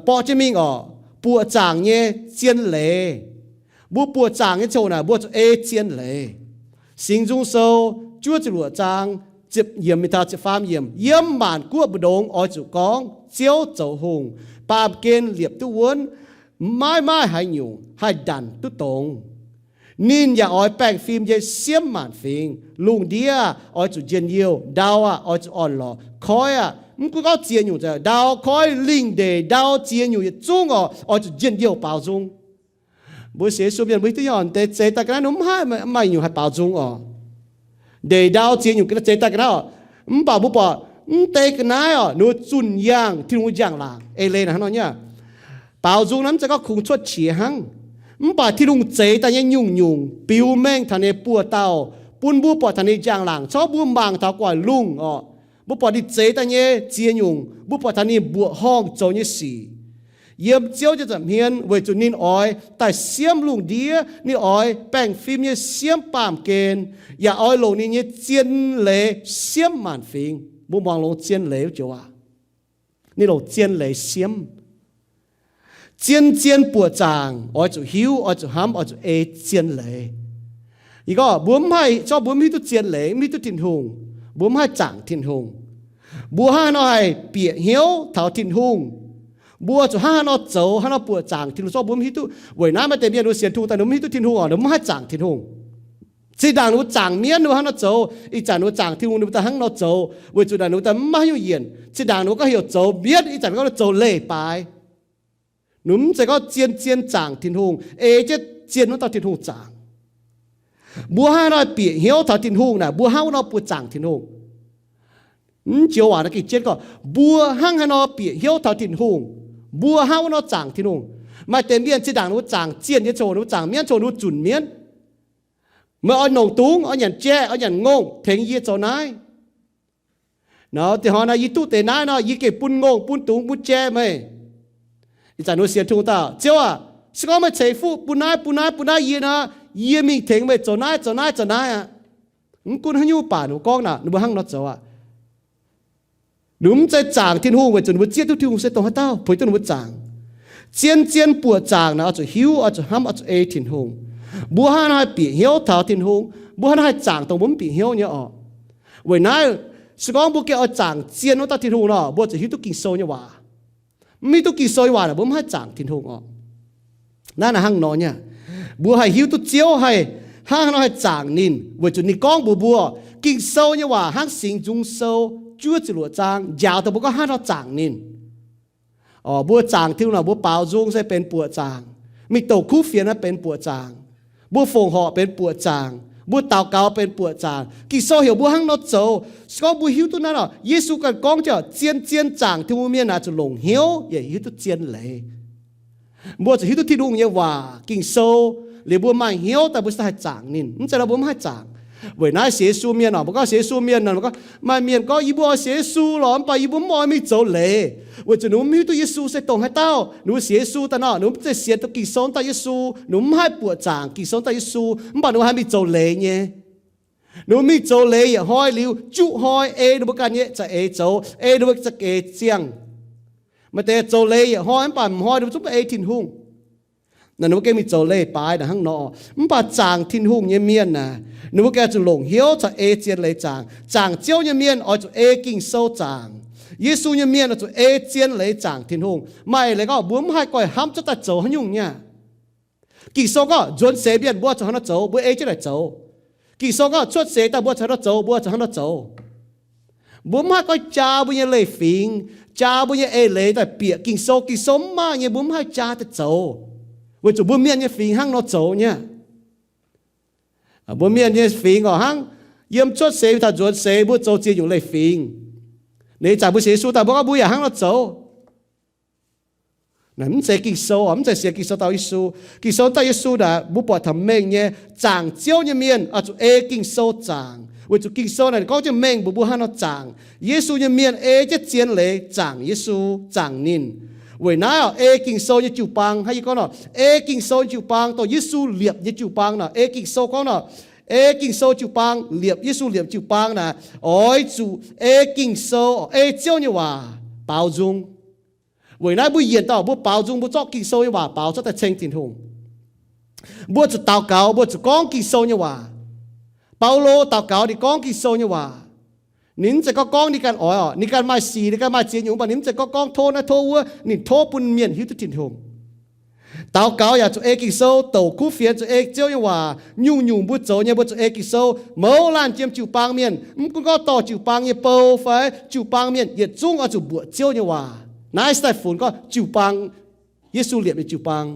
Borqv jienv mingh oc, buoqc zaangc nyei zien leiz. Mbuo buoqc zaangc nyei ziangh hoc naaic mbuo zuqc ei zien leiz. Singx Nzung Sou juov ziepc luoqc zaang, ziepc yiemc mingh taux ziepc faam yiemc, yiem maanc guoqv mbu'ndongx oix zuqc gorngv, Ziouv zoux hungh, baamh gen liepc duqv wuonv, maiv maaih haaix nyungc haih ndanc duqv dongz. Ninh yaac oix baengh fim nyei siemv maanc fingx. Lungh ndiev oix zuqc njien-youh, ndau aah, oix zuqc orn-lorqc, koiv aah, mv gunv gorngv ziex nyungc, ndau, koiv, lingh ndeic, ndau, ziex nyungc yietc zungv oc, oix zuqc njien-youh baaux nzung. Mbuo sienx Yesu mienh mbuo hiuv duqv nyei oc, deix zeix daaih ga'naaiv ninh mv haih maaih nyungc haih baaux nzung oc. Ndeic, ndau, ziex nyungc zeix daaih ga'naaiv oc. Mv baac mbuo buatc mv deix ga'naaiv oc, ninh mbuo zunh yangh Tin-Hungh njang-laangc. Eix leiz naaic hnangv nor nyei. Baaux nzung naaiv mv zeiz gorngv kungx cuotv qiex hnangv. Mv baac Tin-Hungh zeix daaih nyei nyungc-nyungc biux mengh taux ninh buoz-dauh, bun mbuo buatc taux ninh njang-laangc, corc mbuo mangc taux gu'nguaaic lungh oc. Mbuo buatc ninh zeix daaih nyei ziex nyungc, mbuo buatc taux ninh mbuoqc horngh zoux nyei sic. Yiem Ziouv nyei nza'hmien weic zuqc ninh oix daaih siemv lungh ndiev, ninh oix baengh fim nyei siemv baamh gen, yaac oix longc ninh nyei zien leiz siemv maanc fingx. Mbuo muangx longx zien leiz wuov joux aac. Ninh longc zien leiz siemv. Zien-zien buoqc zaangc oix zuqc hiuv, oix zuqc hnamv, oix zuqc ei zien leiz. Ih gorngv mbuo mv haih, zorqv mbuo mv hiuv duqv zien leiz, mv hiuv duqv Tin-Hungh, mbuo mv haih zaangc Tin-Hungh. Mbuo hnangv haaix nor haih bieqc hnyouv taux Tin-Hungh? Mbuo zuqc hnangv haaix nor zoux, haaix nor buoqc zaangc Tin-Hungh? Zorqv mbuo mv hiuv duqv. Weic naaiv maaih deix mienh mbuo sienx Tin-Hungh daaih ninh mbuo mv hiuv duqv Tin-Hungh oc, ninh mbuo mv haih zaangc Tin-Hungh. Zinh ndaangc ninh mbuo zaangc mienv, ninh mbuo hnangv nor zoux. Ih zanc ninh mbuo zaangc Tin-Hungh, ninh mbuo daaih hnangv nor zoux, weic zuqc naaic ninh mbuo daaih mv maaih haaix nyungc yienc. Zinh ndaangc ninh mbuo gorngv heuc zoux mienv, ih zanc gorngv zoux leiz-baaix. Ninh mv zeiz gorngv zien-zien zaangc Tin-Hungh, ei jienv zien wuov dauh Tin-Hungh zaangc. Mbuo hnangv haaix nor bieqc hnyouv taux Tin-Hungh naaic, mbuo hnangv wuov nor buoqc zaangc Tin-Hungh. Mv joux waac naaiv gengh jienv gorngv, mbuo hnangv haaix nor bieqc hnyouv taux Tin-Hungh, mbuo hnangv wuov nor zaangc Tin-Hungh. Maaih deix mienh zinh ndaangc ninh mbuo zaangc zienh nyei ziangh hoc, ninh mbuo zaangc mienv ziangh hoc, ninh mbuo zunc mienv. Meih oix nongc dungz, oix nyanc jai, oix nyanc ngongh, tengx yie zoux naaiv. Nor, dinh hnoi naaiv yie duqv deix naaiv nor, yie gengh bun ngongh, bun dungz, bun jai meih. Ih zanc ninh mbuo sienx Tin-Hungh daaih, Ziouv aah, se gorngv meih ceix fuqv bun naaiv, bun naaiv, bun naaiv yie nor, yie mingh tengx meih zoux naaiv, zoux naaiv, zoux naaiv aqv. Mv gunv haaix nyungc baac ninh mbuo gorngv naaic, ninh mbuo hnangv nor zoux aqv. Ninh mv zeiz zaangc Tin-Hungh weic zuqc ninh mbuo zieqv duqv Tin-Hungh se dongh haaix dauh, puix duqv ninh mbuo zaangc. Zien-zien buoqc zaangc naaic oix zuqc hiuv, oix zuqc hnamv, oix zuqc ei Tin-Hungh. Mbuo hnangv haaix nor haih bieqc hnyouv taux Tin-Hungh, mbuo hnangv nor haih zaangc dongh mbuo mv bieqc hnyouv nyei oc. Weic naaiv, se gorngv mbuo gengh oix zaangc zien wuov dauh Tin-Hungh nor, mbuo zuqc hiuv duqv Ging-Sou nyei waac. Mv hiuv duqv Ging-Sou nyei waac naaic, mbuo mv haih zaangc Tin-Hungh oc. Naaiv naaic hnangv nor nyei. Mbuo haih hiuv duqv Ziouv haih hnangv haaix nor haih zaangc ninh, weic zuqc ninh gorngv mbuox mbuo. Ging-Sou nyei waac hnangv Singx Nzung Sou juov ziepc luoqc zaang njaaux dongh mbuo gorngv hnangv haaix nor zaangc ninh. Mbuo zaangc Tin-Hungh naaic, mbuo baaux nzung se benx buoqc zaangc. Mingh douc kuv fienx naaiv benx buoqc zaangc. Mbuo fongc horc benx buoqc zaangc. Mbuo daux gaux benx buoqc zaangc. Ging-Sou heuc mbuo hnangv nor zoux. Se gorngv mbuo hiuv duqv naaiv nor, Yesu ganh gorngv jienv, zien-zien zaangc Tin-Hungh mienh naaic zuqc longc hnyouv yaac hiuv duqv zien leiz. Mbuo zuqc hiuv duqv Tin-Hungh nyei waac, Ging-Sou, liuz mbuo maaih hnyouv daaih mbuo se haih zaangc ninh. Mv zeiz nor mbuo mv haih zaangc. Weic naaiv sienx Yesu mienh oc, mbuo gorngv sienx Yesu mienh nor, mbuo gorngv maaih mienh gorngv, yie mbuo oix sienx Yesu lorqc, mv baac yie mbuo mv oix mingh zoux leiz, weic zuqc ninh mbuo mv hiuv duqv Yesu se dongh haaix dauh. Ninh mbuo sienx Yesu daaih nor, ninh mbuo mv zeiz sienx dongh Ging-Sou daaih Yesu, ninh mbuo mv haih buoqc zaangc Ging-Sou daaih Yesu, mv baac ninh mbuo haih mingh zoux leiz nyei. Ninh mbuo mingh zoux leiz yietc hnoi liuz, juqv hnoi ei ninh mbuo ganh nyei za'eix zoux, ei ninh mbuo za'eix ziangh. Maaih deix zoux leiz yietc hnoi mv baac m'hnoi ninh mbuo zungv ei Tin-Hungh. Naaiv ninh mbuo gengh mingh zoux leiz-baaix naaic hnangv nor. Mv baac zaangc Tin-Hungh nyei mienh aah, ninh mbuo gengh zuqc longc hnyouv caux ei zien leiz zaangc. Zaangc Ziouv nyei mienh oix zuqc ei Ging-Sou zaangc. Yesu nyei mienh oix zuqc ei zien leiz zaangc Tin-Hungh. Maaih leiz gorngv mbuo mv haih goiv hnamv cuotv daaih zoux haaix nyungc nyei. Ging-Sou gorngv nzuonx seix mienh mbuo zuqc hnangv nor zoux, mbuo ei jienv naaic zoux. Ging-Sou gorngv cuotv seix daaih mbuo zuqc hnangv nor zoux, mbuo zuqc hnangv nor zoux. Mbuo mv haih goiv jaa mbuo nyei leiz-fingx, jaa mbuo nyei eix leiz daaih bieqc Ging-Sou. Ging-Sou mv maaih nyei, mbuo mv haih jaa daaih zoux, weic zuqc mbuo mienh nyei fingx hnangv nor zoux nyei. Mbuo mienh nyei fingx oc hnangv yiem cuotv seix taux nzuonx seix mbuo zoux ziex nyungc leiz-fingx. Ninh zaangc mbuo sienx Yesu daaih mbuo gorngv mbuo yaac hnangv nor zoux. Naaiv mv zeiz Ging-Sou oc, mv zeiz sienx Ging-Sou dauh Yesu. Ging-Sou dauh Yesu naaic mbuo buatc taux mengh nyei, zaangc Ziouv nyei mienh oix zuqc ei Ging-Sou zaangc, weic zuqc Ging-Sou naaic gorngv jienv mengh mbuox mbuo hnangv nor zaangc. Yesu nyei mienh ei jienv zien leiz zaangc Yesu, zaangc ninh. Weic naaiv oc, ei Ging-Sou nyei jiu-baang, hnangv yie gorngv nor, ei Ging-Sou nyei jiu-baang, dongh Yesu liepc nyei jiu-baang nor, ei Ging-Sou gorngv nor, ei Ging-Sou jiu-baang, liepc Yesu liepc jiu-baang naaic, oix zuqc ei Ging-Sou, ei Ziouv nyei waac baaux nzung. Weic naaiv mbuo yienc dauh mbuo baaux nzung, mbuo zorqv Ging-Sou nyei waac baaux cuotv daaih ceng Tin-Hungh. Mbuo zuqc daux gaux, mbuo zuqc gorngv Ging-Sou nyei waac. Baulo daux gaux ninh gorngv Ging-Sou nyei waac. Ninh mv zeiz gorngv gorngv ninh ganh oix oc, ninh ganh maaih sic, ninh ganh maaih ziex nyungc, mv baac ninh mv zeiz gorngv gorngv tov naaiv tov wuov, ninh tov bun mienh hiuv duqv Tin-Hungh. Daux gaux yaac zuqc ei Ging-Sou, douc kuv fienx zuqc ei Ziouv nyei waac. Nyungc-nyungc mbuo zoux nyei mbuo zuqc ei Ging-Sou. Mouz laanh jiem jiu-baang mienh, mv gunv gorngv dorh jiu-baang nyei bou fai jiu-baang mienh, yietc zungv oix zuqc mbuoqc Ziouv nyei waac. Naaiv se daaih funx gorngv jiu-baang, Yesu liepc nyei jiu-baang.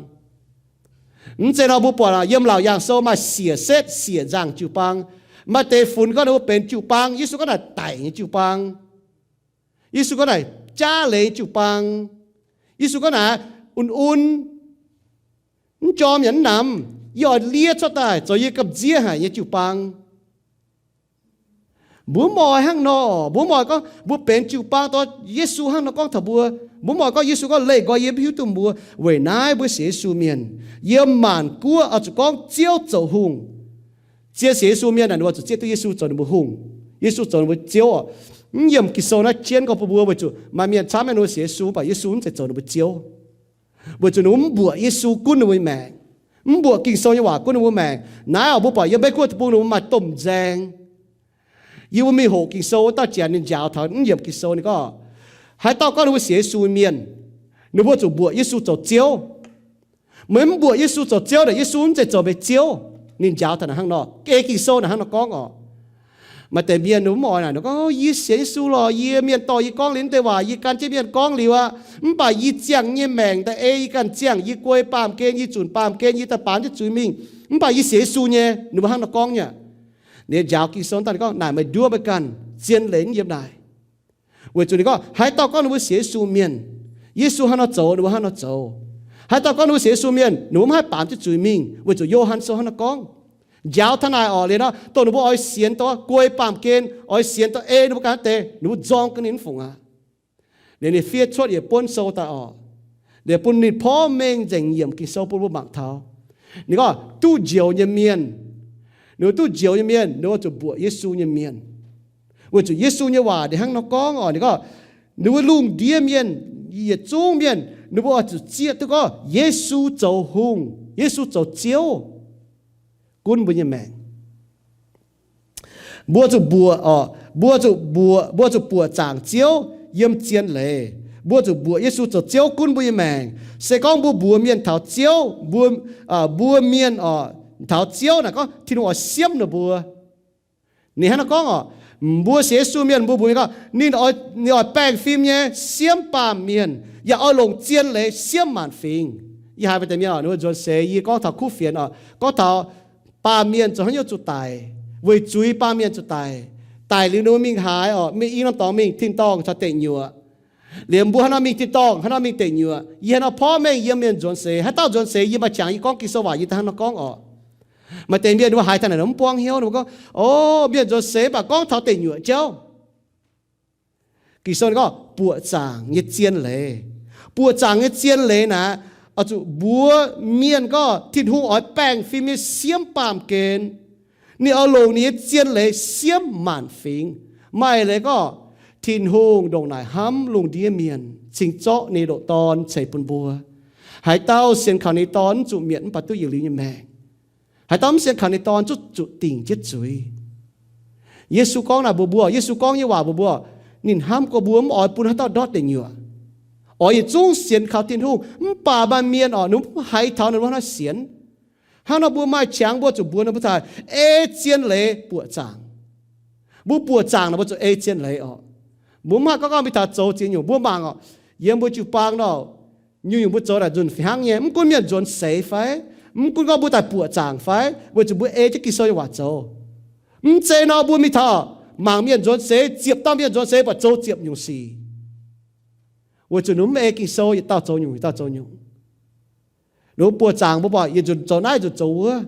Mv zeiz nor mbuo buatc yiem Laauc Yaangh Sou maaih siec setv siec nzangc jiu-baang. Maaih deix funx gorngv ninh mbuo benx jiu-baang, Yesu gorngv naaic daic nyei jiu-baang. Yesu gorngv naaic jaav leiz jiu-baang. Yesu gorngv naaic un-un, mv jorm yaac mv namx, yie oix liev cuotv daaih zoux yie gamh nziev haic nyei jiu-baang. Mbuo mv oix hnangv nor, mbuo mv oix gorngv mbuo benx jiu-baang dongh Yesu hnangv nor gorngv taux mbuo. Mbuo mv oix gorngv Yesu gorngv leih nqoi yie mv hiuv duqv mbuo. Weic naaiv mbuo sienx Yesu mienh yiem maanc guoqv oix zuqc gorngv Ziouv zoux hungh. Zien sienx Yesu mienh naaic ninh mbuo zuqc zieqv duqv Yesu zoux ninh mbuo hungh. Yesu zoux ninh mbuo Ziouv oc. Mv yiemc Ging-Sou naaiv jienv gorngv bun mbuo, weic zuqc maaih mienh camv mienh ninh mbuo sienx Yesu, mv baac Yesu mv zeiz zoux ninh mbuo Ziouv. Weic zuqc ninh mbuo mv mbuoqc Yesu gunv ninh mbuo maengc, mv mbuoqc Ging-Sou nyei waac gunv ninh mbuo maengc. Naaiv oc, mbuo buatc yiem Meiv Guoqv deic-bung ninh mbuo maaih domh nzaeng. Yie mbuo mingh hoqc Ging-Sou wuov dauh janx ninh njaaux taux mv yiemc Ging-Sou ninh gorngv, haaix dauh gorngv ninh mbuo sienx Yesu mienh, ninh mbuo zuqc mbuoqc Yesu zoux Ziouv. Meih mv mbuoqc Yesu zoux Ziouv naaic, Yesu mv zeiz zoux meih Ziouv. Ninh njaaux taux naaic hnangv nor, ei Ging-Sou naaic hnangv nor gorngv oc. Maaih deix mienh ninh mv oix naaic, ninh gorngv, yie sienx Yesu lorqc, yie mienh dorh yie gorngv liuz naaiv deix waac, yie gan jienv mienh gorngv liuz aqv. Mv baac yie ziangh nyei maengc daaih ei yie ganh ziangh, yie guei baamh gen, yie zunc baamh gen, yie daaih baamz jienv zuiz mingh. Mv baac yie sienx Yesu nyei. Ninh mbuo hnangv nor gorngv nyei. Ninh njaaux Ging-Sou daaih ninh gorngv, naaic meih nduov meih ganh, zien leiz mv yiem naaic. Weic zuqc ninh gorngv, haaix dauh gorngv ninh mbuo sienx Yesu mienh, Yesu hnangv nor zoux, ninh mbuo hnangv nor zoux. Haaix dauh gorngv ninh mbuo sienx Yesu mienh, ninh mbuo mv haih baamz jienv zuiz mingh, weic zuqc Yo^han Sou hnangv nor gorngv. Njaaux taux naaic oc, liuz nor, dongh ninh mbuo oix sienx dongh guei baamh gen, oix sienx dongh ei ninh mbuo ganh naaiv deix, ninh mbuo nzorng ga'ninh mv fungc aqv. Liuz ninh fiev cuotv yietc buonv sou daaih oc. Liuz bun ninh porv mengh nzengc yiemc Ging-Sou bun mbuo mangc taux. Ninh gorngv duqv njoux nyei mienh, ninh mbuo duqv njoux nyei mienh, ninh mbuo zuqc mbuoqc Yesu nyei mienh. Weic zuqc Yesu nyei waac ninh hnangv nor gorngv oc, ninh gorngv, ninh mbuo lungh ndiev mienh, yietc zungv mienh, ninh mbuo oix zuqc zieqv duqv gorngv Yesu zoux hungh, Yesu zoux Ziouv, gunv mbuo nyei maengc. Mbuo zuqc mbuoqc oc, mbuo zuqc mbuoqc, mbuo zuqc buoqc zaangc Ziouv yiem zien leiz. Mbuo zuqc mbuoqc Yesu zoux Ziouv gunv mbuo nyei maengc. Se gorngv mbuo mbuox mienh taux Ziouv, mbuo, mbuo mienh oc, taux Ziouv naaic gorngv Tin-Hungh oix siemv ninh mbuo. Ninh hnangv naaiv gorngv oc, mbuo sienx Yesu mienh mbuo mbuox mienh gorngv, ninh oix, ninh oix baengh fim nyei siemv baamh mienh, yaac oix longc zien leiz siemv maanc fingx. Yie haiz maaih deix mienh oc, ninh mbuo nzuonx seix yie gorngv taux kuv fienx oc, gorngv taux baamh mienh zoux haaix nyungc zuqc daic, weic zuiz baamh mienh zuqc daic. Daic liuz ninh mbuo mingh haaix oc, mingh i norm dorngx mingh, tin-dorngh caux deic nyuoqc. Liemh mbuo haaix nor mingh tin-dorngh, haaix nor mingh deic nyuoqc, yie haaix nor porv mengh yiem mienh nzuonx seix, haaix dauh nzuonx seix yie maaih qangx yie gorngv Ging-Sou waac yie daaih haaix nor gorngv orqc. Maaih deix mienh mbuo haiz taux naaic mv buangv hnyouv, mbuo gorngv, o, mienh nzuonx seix mv baac gorngv taux deic nyuoqc jauv. Ging-Sou gorngv buoqc zaangc nyei zien leiz. Buoqc zaangc nyei zien leiz naaic, oix zuqc mbuo mienh gorngv Tin-Hungh oix baengh fim nyei siemv baamh gen. Ninh oix longc ninh nyei zien leiz siemv maanc fingx. Maaih leiz gorngv Tin-Hungh ndongc naaic hnamv lungh ndiev mienh cingx zorqv ninh nyei ndoqc Dorn ceix bun mbuo. Haaix dauh sienx kaux ninh nyei Dorn mv zuqc mietc mv baac duqv yietc liuz nyei maengc. Haaix dauh mv sienx kaux ninh nyei Dorn zuqc zuqc dingc jienv zuiz. Yesu gorngv naaic mbuox mbuo, Yesu gorngv nyei waac mbuox mbuo, ninh hnamv gorx mbuo mv oix bun haaix dauh ndortv deic nyuoqc. Oix yietc zungv sienx kaux Tin-Hungh. Mv baac maaih mienh orqc, ninh mv haiz taux ninh mbuo hnangv sienx. Hnangv nor mbuo maaih qangx mbuo zuqc mbuox ninh mbuo taux ei zien leiz buoqc zaangc. Mbuo buoqc zaangc naaic mbuo zuqc ei zien leiz orqc. Mbuo mv haih gorngv gorngv mingh taux zoux ziex nyungc mbuo mangc orqc. Yiem mbuo jiu-baang nor, nyungc-nyungc mbuo zoux naaic nzunc fih hnangv nyei. Mv gunv mienh nzuonx seix fai, mv gunv gorngv mbuo daaih buoqc zaangc fai, weic zuqc mbuo ei jienv Ging-Sou nyei waac zoux. Mv zeiz nor mbuo mingh taux mangc mienh nzuonx seix, ziepc dauh mienh nzuonx seix baac zoux ziepc nyungc sic. Weic zuqc ninh mv ei Ging-Sou, yietc dauh zoux nyungc, yietc dauh zoux nyungc. Ninh mbuo buoqc zaangc mbuo buatc yietc nzunc zoux naaiv nzunc zoux wuov.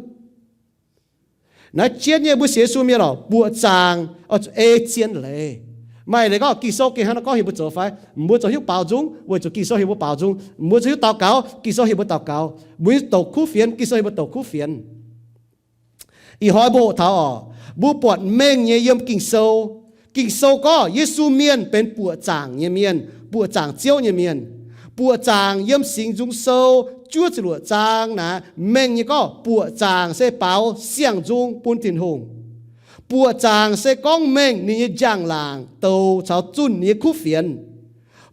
Naaiv jienv nyei mbuo sienx Yesu mienh orqc, buoqc zaangc oix zuqc ei zien leiz. Maaih leiz gorngv Ging-Sou gengh hnangv nor gorngv heuc mbuo zoux fai? Mbuo zoux hiuv baaux nzung weic zuqc Ging-Sou heuc mbuo baaux nzung. Mbuo zoux hiuv daux gaux, Ging-Sou heuc mbuo daux gaux. Mbuo hiuv douc kuv fienx, Ging-Sou heuc mbuo douc kuv fienx. Ih hnoi mbuo hoqc taux orqc, mbuo buatc mengh nyei yiem Ging-Sou. Ging-Sou gorngv Yesu mienh benx buoqc zaangc nyei mienh, buoqc zaangc Ziouv nyei mienh. Buoqc zaangc yiem Singx Nzung Sou juov ziepc luoqc zaang naaic mengh nyei gorngv buoqc zaangc se baaux siang-nzung bun Tin-Hungh. Buoqc zaangc se gorngv mengh ninh nyei njang-laangc douz caux zunh ninh nyei kuv fienx.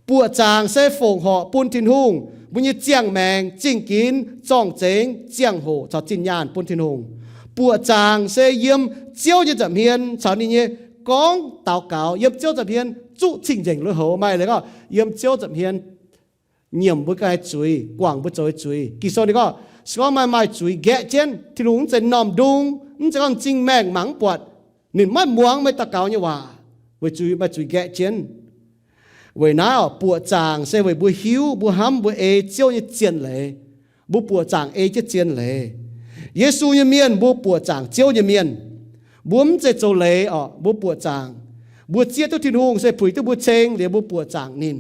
Buoqc zaangc se fongc horc bun Tin-Hungh mbuo nyei ziangh maengc, zingh ginx, zorng-zengx, ziangh hoc caux zinh nyaanh bun Tin-Hungh. Buoqc zaangc se yiem Ziouv nyei nza'hmien caux ninh nyei gorngv daux gaux, yiem Ziouv nza'hmien zuqv cing-nzengc lui-houx. Maaih leiz gorngv yiem Ziouv nza'hmien nyiemc mbuo ganh zuiz, guangc mbuo zoux nyei zuiz. Ging-Sou ninh gorngv, se gorngv maaih maaih zuiz nqaeqv jienv, Tin-Hungh mv zeiz m'normh ndung, mv zeiz gorngv m'zing maengh mangc mv buatc, ninh maiv muangx meih daux gaux nyei waac, weic zuqc maaih zuiz nqaeqv jienv. Weic naaiv orqc, buoqc zaangc se weic mbuo hiuv, mbuo hnamv, mbuo ei Ziouv nyei zien leiz. Mbuo buoqc zaangc ei jienv zien leiz. Yesu nyei mienh, mbuo buoqc zaangc Ziouv nyei mienh. Mbuo mv zeiz zoux leiz orqc, mbuo buoqc zaangc. Mbuo zieqv duqv Tin-Hungh se puix duqv mbuo ceng liuz mbuo buoqc zaangc ninh.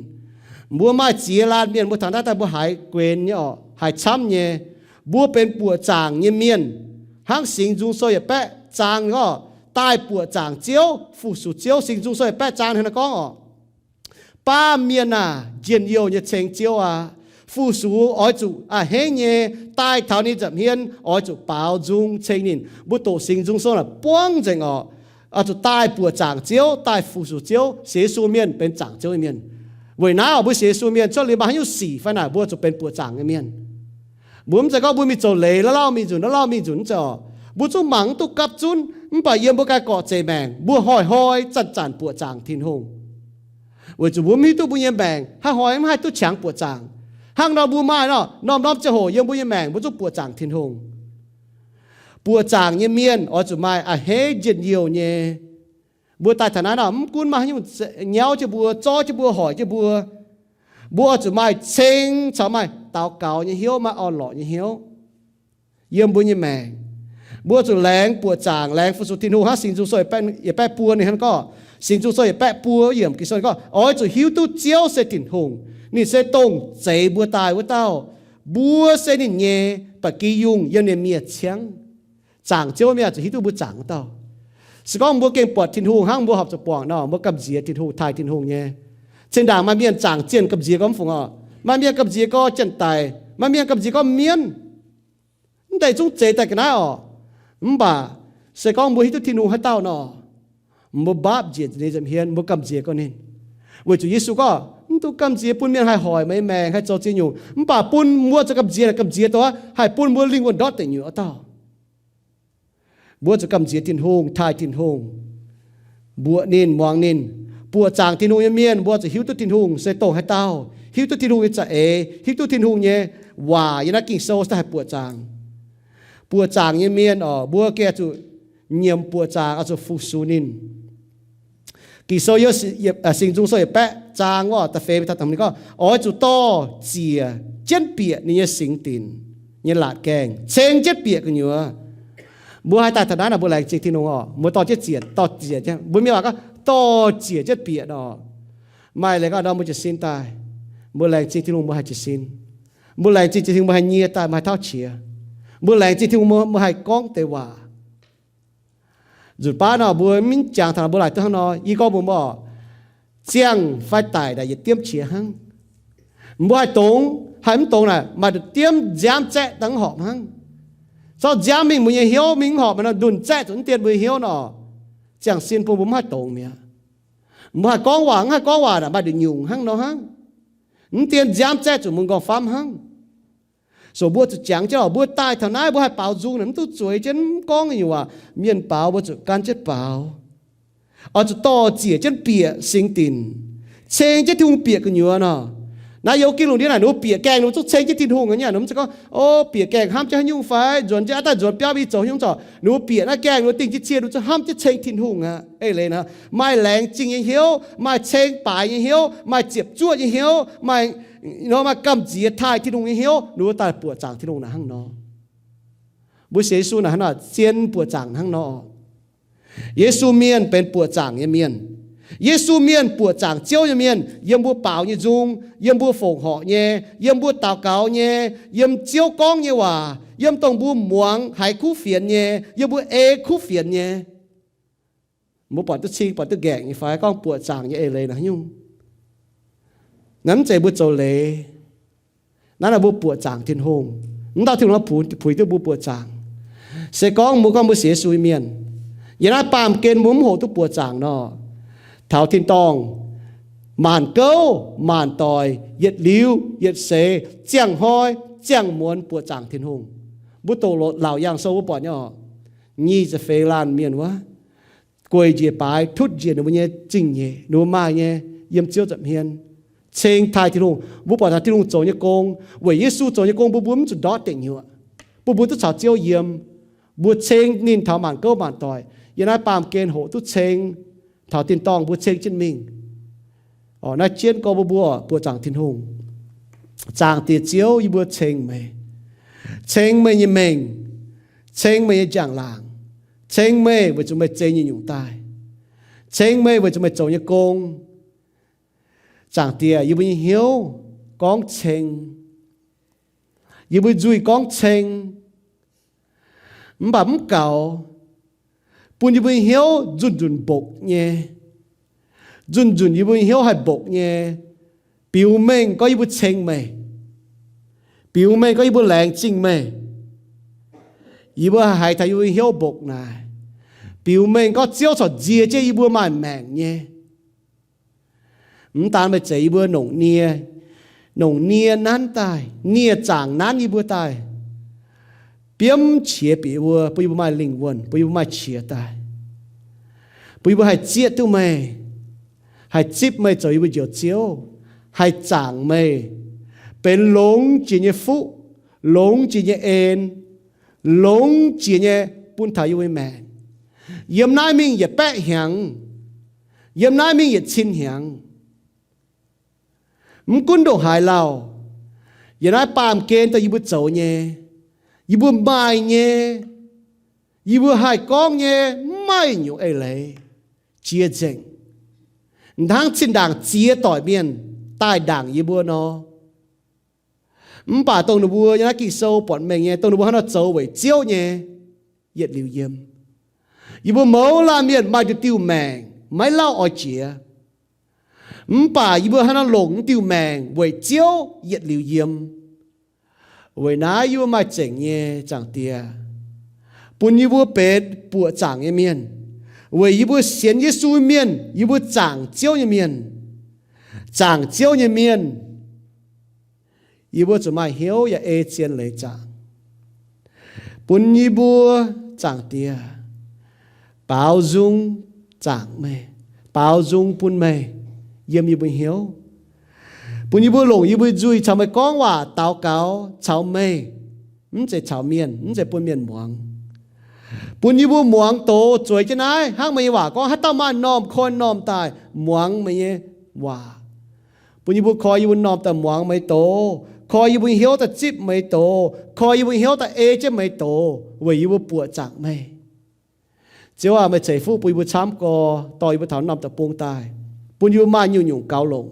Mbuo maaih ziex laanh mienh mbuo taux naaiv daaih mbuo haiz guenx nyei orqc, haiz camv nyei. Mbuo benx buoqc zaangc nyei mienh. Hnangv Singx Nzung Sou yietc baeqv zaang gorngv, daaih buoqc zaangc Ziouv, fu-sux Ziouv. Singx Nzung Sou yietc baeqv zaang hnangv naaiv gorngv orqc, baamh mienh aah! Njien-youh nyei ceng Ziouv aqv. Fu-sux oix zuqc a'hneiv nyei daaih taux ninh nza'hmien, oix zuqc baaux nzung ceng ninh. Mbuo doqc Singx Nzung Sou naaic buangv nzengc orqc, oix zuqc daaih buoqc zaangc Ziouv, daaih fu-sux Ziouv. Sienx Yesu mienh benx zaangc Ziouv nyei mienh. Weic naaiv orqc, mbuo sienx Yesu mienh cuotv liuz maaih haaix nyungc sic fai naaic, mbuo zuqc benx buoqc zaangc nyei mienh. Mbuo mv zeiz gorngv mbuo mingh zoux leiz, lauh lauh mingh nzunc, lauh lauh mingh nzunc, mv zeiz orqc. Mbuo zungv mangc mv duqv gapv zunv, mv baac yiem mbuo ganh gorqv-zeic maengc, mbuo hnoi-hnoi zanc-zanc buoqc zaangc Tin-Hungh. Weic zuqc mbuo mv hiuv duqv mbuo nyei maengc hnangv haaix nor mv haih duqv qangx buoqc zaangc. Hnangv nor mbuo maaih nor, norm-norm ziangh hoc yiem mbuo nyei maengc mbuo zungv buoqc zaangc Tin-Hungh. Buoqc zaangc nyei mienh oix zuqc maaih a'hneiv njien-youh nyei. Mbuo daaih taux naaiv nor, mv gunv maaih haaix nyungc nyauv jienv mbuo, zorv jienv mbuo, hoic jienv mbuo, mbuo oix zuqc maaih ceng caux maaih daux gaux nyei hnyouv, maaih orn-lorqc nyei hnyouv yiem mbuo nyei maengc. Mbuo zuqc laengz buoqc zaangc, laengz fu-sux Tin-Hungh hnangv Singx Nzung Sou yietc baeqv buo ninh hnangv gorngv. Singx Nzung Sou yietc baeqv buo yiemc Ging-Sou ninh gorngv, oix zuqc hiuv duqv Ziouv se Tin-Hungh. Ninh se dongh zeix mbuo daaih wuov dauh. Mbuo se ninh nyei, ba'gi yungh yiem ninh miev ciangv. Zaangc Ziouv mienh zuqc hiuv duqv mbuo zaangc wuov dauh. Se gorngv mbuo gengh buatc Tin-Hungh hnangv mbuo horpc zuqc buangh nor, mbuo gamh nziex Tin-Hungh, taaih Tin-Hungh nyei. Zinh ndaangc maaih mienh zaangc zienh gamh nziex gorngv mv fungc orqc. Maaih mienh gamh nziex gorngv janx-daic, maaih mienh gamh nziex gorngv mienv. Mv deix zungv zeix daaih ga'naaiv orqc. Mv baac se gorngv mbuo hiuv duqv Tin-Hungh haaix dauh nor, mbuo mbaapv njiec ninh nza'hmien, mbuo gamh nziex gorngv ninh. Weic zuqc Yesu gorngv, mv dungx gamh nziex bun mienh haih hoic meih nyei maengc, haih zoux ziex nyungc. Mv baac bun mbuo zuqc gamh nziex, gamh nziex dongh haih bun mbuo lingh wuonh ndortv deic nyuoqc wuov dauh. Mbuo zuqc gamh nziex Tin-Hungh, taaih Tin-Hungh, mbuoqc ninh, muangx ninh. Buoqc zaangc Tin-Hungh nyei mienh, mbuo zuqc hiuv duqv Tin-Hungh se dongh haaix dauh, hiuv duqv Tin-Hungh nyei za'eix, hiuv duqv Tin-Hungh nyei waac yiem naaiv Ging-Sou se haih buoqc zaangc. Buoqc zaangc nyei mienh orqc, mbuo gengh zuqc nyiemc buoqc zaangc, oix zuqc fu-sux ninh. Ging-Sou, Singx Nzung Sou yietc baeqv zaang wuov da'feix, ninh gorngv, oix zuqc dorh ziec jienv bieqc ninh nyei singx dinc nyei laatc gaengh, ceng jienv bieqc gu'nyuoz. Mbuo haaix daaih taux naaiv nor, mbuo laengz zingh Tin-Hungh oc. Mbuo dorh jienv ziec, dorh ziec jienv, mbuo mienh waac gorngv dorh ziec jienv bieqc nor, maaih leiz gorngv nor mbuo jiez sin daaih, mbuo laengz zingh Tin-Hungh mbuo haih jiez sin. Mbuo laengz zingh Tin-Hungh mbuo haih nyie daaih, mbuo haih tauv qiex. Mbuo laengz zingh Tin-Hungh mbuo haih gorngv deix waac. Nzunc baav nor mbuo mv jangx taux mbuo laaic duqv hnangv nor. Yie gorngv mbuo mbuo ziangh fai daic naaic yietc diemv qiex hnangv. Mbuo haih dongz haih mv dongz naaic maaih nduqc diemv nziaamv zaeqv dangh mv horpc hnangv. Zorqv nziaamv mingh mbuo nyei hnyouv mingh mv horpc nor, ndunh zaeqv zuqc mv dien mbuo nyei hnyouv nor, ziangh sin bun mbuo mv haih dongz mi'aqv. Mbuo haih gorngv waac mv haih gorngv waac naaic maaih nduqc nyungc hnangv nor hnangv. Mv dien nziaamv zaeqv zuqc mbuo nqorngv famv hnangv. So mbuo zuqc jangx jienv oc, mbuo daaih taux naaiv mbuo haih baaux nzung naaic mv duqv zueiz jienv mv gorngv nyungc waac. Mienh baaux mbuo zuqc gan jienv baaux. Oix zuqc dorh ziec jienv bieqc singx dinc, ceng jienv Tin-Hungh bieqc gu'nyuoz nor. Naaiv yiem Ging-Sou ndiev naaic ninh mbuo bieqc gaengh ninh mbuo zungv ceng jienv Tin-Hungh nyei. Ninh mbuo gorngv, o, bieqc gaengh hnamv jienv haaix nyungc fai nzuonx jienv, aav daaih nzuonx biauv mingh zoux haaix nyungc zorc, ninh mbuo bieqc naaiv gaengh ninh mbuo dingh jienv cie ninh mbuo zungv hnamv jienv ceng Tin-Hungh aqv. Eix leiz nor, maaih laengz zingh nyei hnyouv, maaih ceng baaix nyei hnyouv, maaih ceng, maaih gamh nziex taaih Tin-Hungh nyei hnyouv, ninh mbuo daaih buoqc zaangc Tin-Hungh naaic hnangv nor. Mbuo sienx Yesu naaic hnangv nor, zien buoqc zaangc hnangv nor. Yesu mienh benx buoqc zaangc nyei mienh. Yesu mienh buoqc zaangc Ziouv nyei mienh yiem mbuo baaux nyei nzung, yiem mbuo fongc horc nyei, yiem mbuo daux gaux nyei, yiem Ziouv gorngv nyei waac, yiem dongh mbuo muangx haiz kuv fienx nyei, yiem mbuo ei kuv fienx nyei. Mbuo buatc duqv cing buatc duqv nqaengc nyei fai gorngv buoqc zaangc nyei eix leiz naaic haaix nyungc? Naaiv mv zeiz mbuo zoux leiz. Naaiv nor mbuo buoqc zaangc Tin-Hungh. Mv dauh Tin-Hungh nor puix duqv mbuo buoqc zaangc. Se gorngv mbuo gorngv mbuo sienx Yesu nyei mienh, yiem naaiv baamh gen mbuo mv hoqc duqv buoqc zaangc nor, taux tin-dorngh maanc gouv maanc doic, yietc liuz yietc seix, ziangh hnoi ziangh muonz buoqc zaangc Tin-Hungh. Mbuo doqc Laauc Yaangh Sou mbuo buatc nyei oc, nyic ziepc feix laanh mienh wuov gueic njiec baaix tutv njiec ninh mbuo nyei zingh nyeic, ninh mbuo maaih nyei, yiem Ziouv nza'hmien ceng taaih Tin-Hungh. Mbuo buatc taux Tin-Hungh zoux nyei gong, weic Yesu zoux nyei gong bun mbuo mv zuqc ndortv deic nyuoqc, bun mbuo duqv caux Ziouv yiem. Mbuo ceng ninh taux maanc gouv maanc doic. Yiem naaiv baamh gen hoqc duqv ceng taux tin-dorngh mbuo ceng jienv mingh. Naaiv jienv gorngv mbuo mbuo buoqc zaangc Tin-Hungh. Zaangc Diex Ziouv, yie mbuo ceng meih, ceng meih nyei mengh, ceng meih nyei njang-laangc, ceng meih weic zuqc meih zeix nyungc-nyungc daaih, ceng meih weic zuqc meih zoux nyei gong. Zaangc Diex, yie mbuo nyei hnyouv gorngv ceng, yie mbuo nzuih gorngv ceng, mv baac mv gaux, bun yie mbuo nyei hnyouv nzunc-nzunc mbokc nyei. Nzunc-nzunc yie mbuo nyei hnyouv haih mbokc nyei. Biux mengh gorngv yie mbuo ceng meih. Biux mengh gorngv yie mbuo laengz zingh meih. Yie mbuo haiz taux yie mbuo nyei hnyouv mbokc naaic. Biux mengh gorngv Ziouv corc nzie jienv yie mbuo maaih maengc nyei. Mv daan meih zeix yie mbuo nongc nie, nongc nie nanv daaih, nie zaangc nanv yie mbuo daaih, biomv qiex bieqc yie mbuo, bun yie mbuo maaih lingh wuonh, bun yie mbuo maaih qiex daaih, bun yie mbuo haih zieqv duqv meih, haih zipv meih zoux yie mbuo Njoux Ziouv, haih zaangc meih, benx longx jiex nyei fuqv, longx jiex nyei en, longx jiex nyei bun taux yie mbuo nyei maengc. Yiem naaiv mingh yietc baeqv hnyangx, yiem naaiv mingh yietc cin hnyangx, mv gunv ndongc haaix lauh, yiem naaiv baamh gen dongh yie mbuo zoux nyei, yie mbuo maaih nyei, yie mbuo haih gorngv nyei, mv maaih nyungc eix leiz jiex nzengc. Hnangv zinh ndaangc ziex doic mienh daaih ndaangc yie mbuo nor. Mv baac dongh ninh mbuo yiem naaiv Ging-Sou buatc mengh nyei, dongh ninh mbuo hnangv nor zoux weic Ziouv nyei, yietc liuz yiem. Yie mbuo mouz laanh mienh maaih diuh diuh maengc maiv lauh oix jiex, mv baac yie mbuo hnangv nor longc diuh maengc weic Ziouv yietc liuz yiem. Weic naaiv yie mbuo maaih zengc nyei, Zaangc Diex, bun yie mbuo benx buoqc zaangc nyei mienh, weic yie mbuo sienx Yesu mienh, yie mbuo zaangc Ziouv nyei mienh. Zaangc Ziouv nyei mienh, yie mbuo zuqc maaih hnyouv yaac ei zien leiz zaangc. Bun yie mbuo, Zaangc Diex, baaux nzung zaangc meih, baaux nzung bun meih yiem yie mbuo hnyouv, bun yie mbuo longc yie mbuo nzuih caux meih gorngv waac daux gaux caux meih, mv zeiz caux mienh, mv zeiz bun mienh muangx. Bun yie mbuo muangx doz zueiz jienv naaiv hnangv meih nyei waac gorngv, haaix dauh maaih normh koi normh daaih muangx meih nyei waac. Bun yie mbuo koi yie mbuo normh daaih muangx meih doz, koi yie mbuo hnyouv daaih zipv meih doz, koi yie mbuo hnyouv daaih ei jienv meih doz weic yie mbuo buoqc zaangc meih. Ziouv aac, meih ceix fuqv bun yie mbuo camv gorx, dorh yie mbuo taux norm deic-bung daaih, bun yie mbuo maaih nyungc-nyungc gaux longc,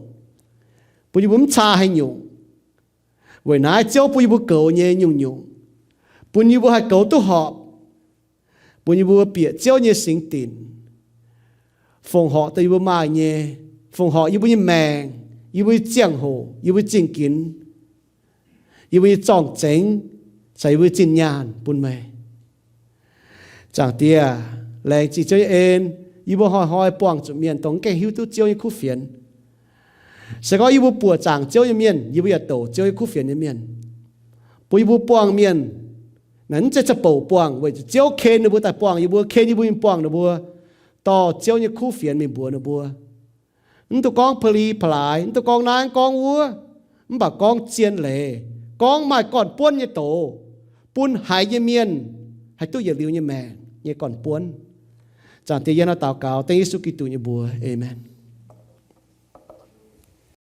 bun yie mbuo mv caa haaix nyungc. Weic naaiv Ziouv bun yie mbuo goux nyei nyungc-nyungc, bun yie mbuo haih goux duqv horpc, bun yie mbuo bieqc Ziouv nyei singx dinc, fongc horc dongh yie mbuo maaih nyei, fongc horc yie mbuo nyei maengc, yie mbuo nyei ziangh hoc, yie mbuo nyei zingh ginx, yie mbuo nyei zorng-zengx, caux yie mbuo nyei zinh nyaanh bun meih. Zaangc Diex, laengz zingh Ziouv nyei en, yie mbuo hnoi-hnoi buangh zuqc mienh dongh mv gaengh hiuv duqv Ziouv nyei kuv fienx. Se gorngv yie mbuo buoqc zaangc Ziouv nyei mienh, yie mbuo yaac douc Ziouv nyei kuv fienx nyei mienh. Bun yie mbuo buangh mienh naaic mv zeiz za'bouc buangh, weic zuqc Ziouv ken ninh mbuo daaih buangh yie mbuo, ken yie mbuo mingh buangh ninh mbuo, dorh Ziouv nyei kuv fienx mingh mbuox ninh mbuo. Mv dungx gorngv pa'li pa'laaix, mv dungx gorngv naaiv gorngv wuov, mv baac gorngv zien leiz, gorngv maaih gorn-buonv nyei doz, bun haiz nyei mienh haih duqv yietc liuz nyei maengc nyei gorn-buonv. Zaangc Diex, yie hnangv naaiv daux gaux dengv Yesu Giduc nyei mbuox. Aamen.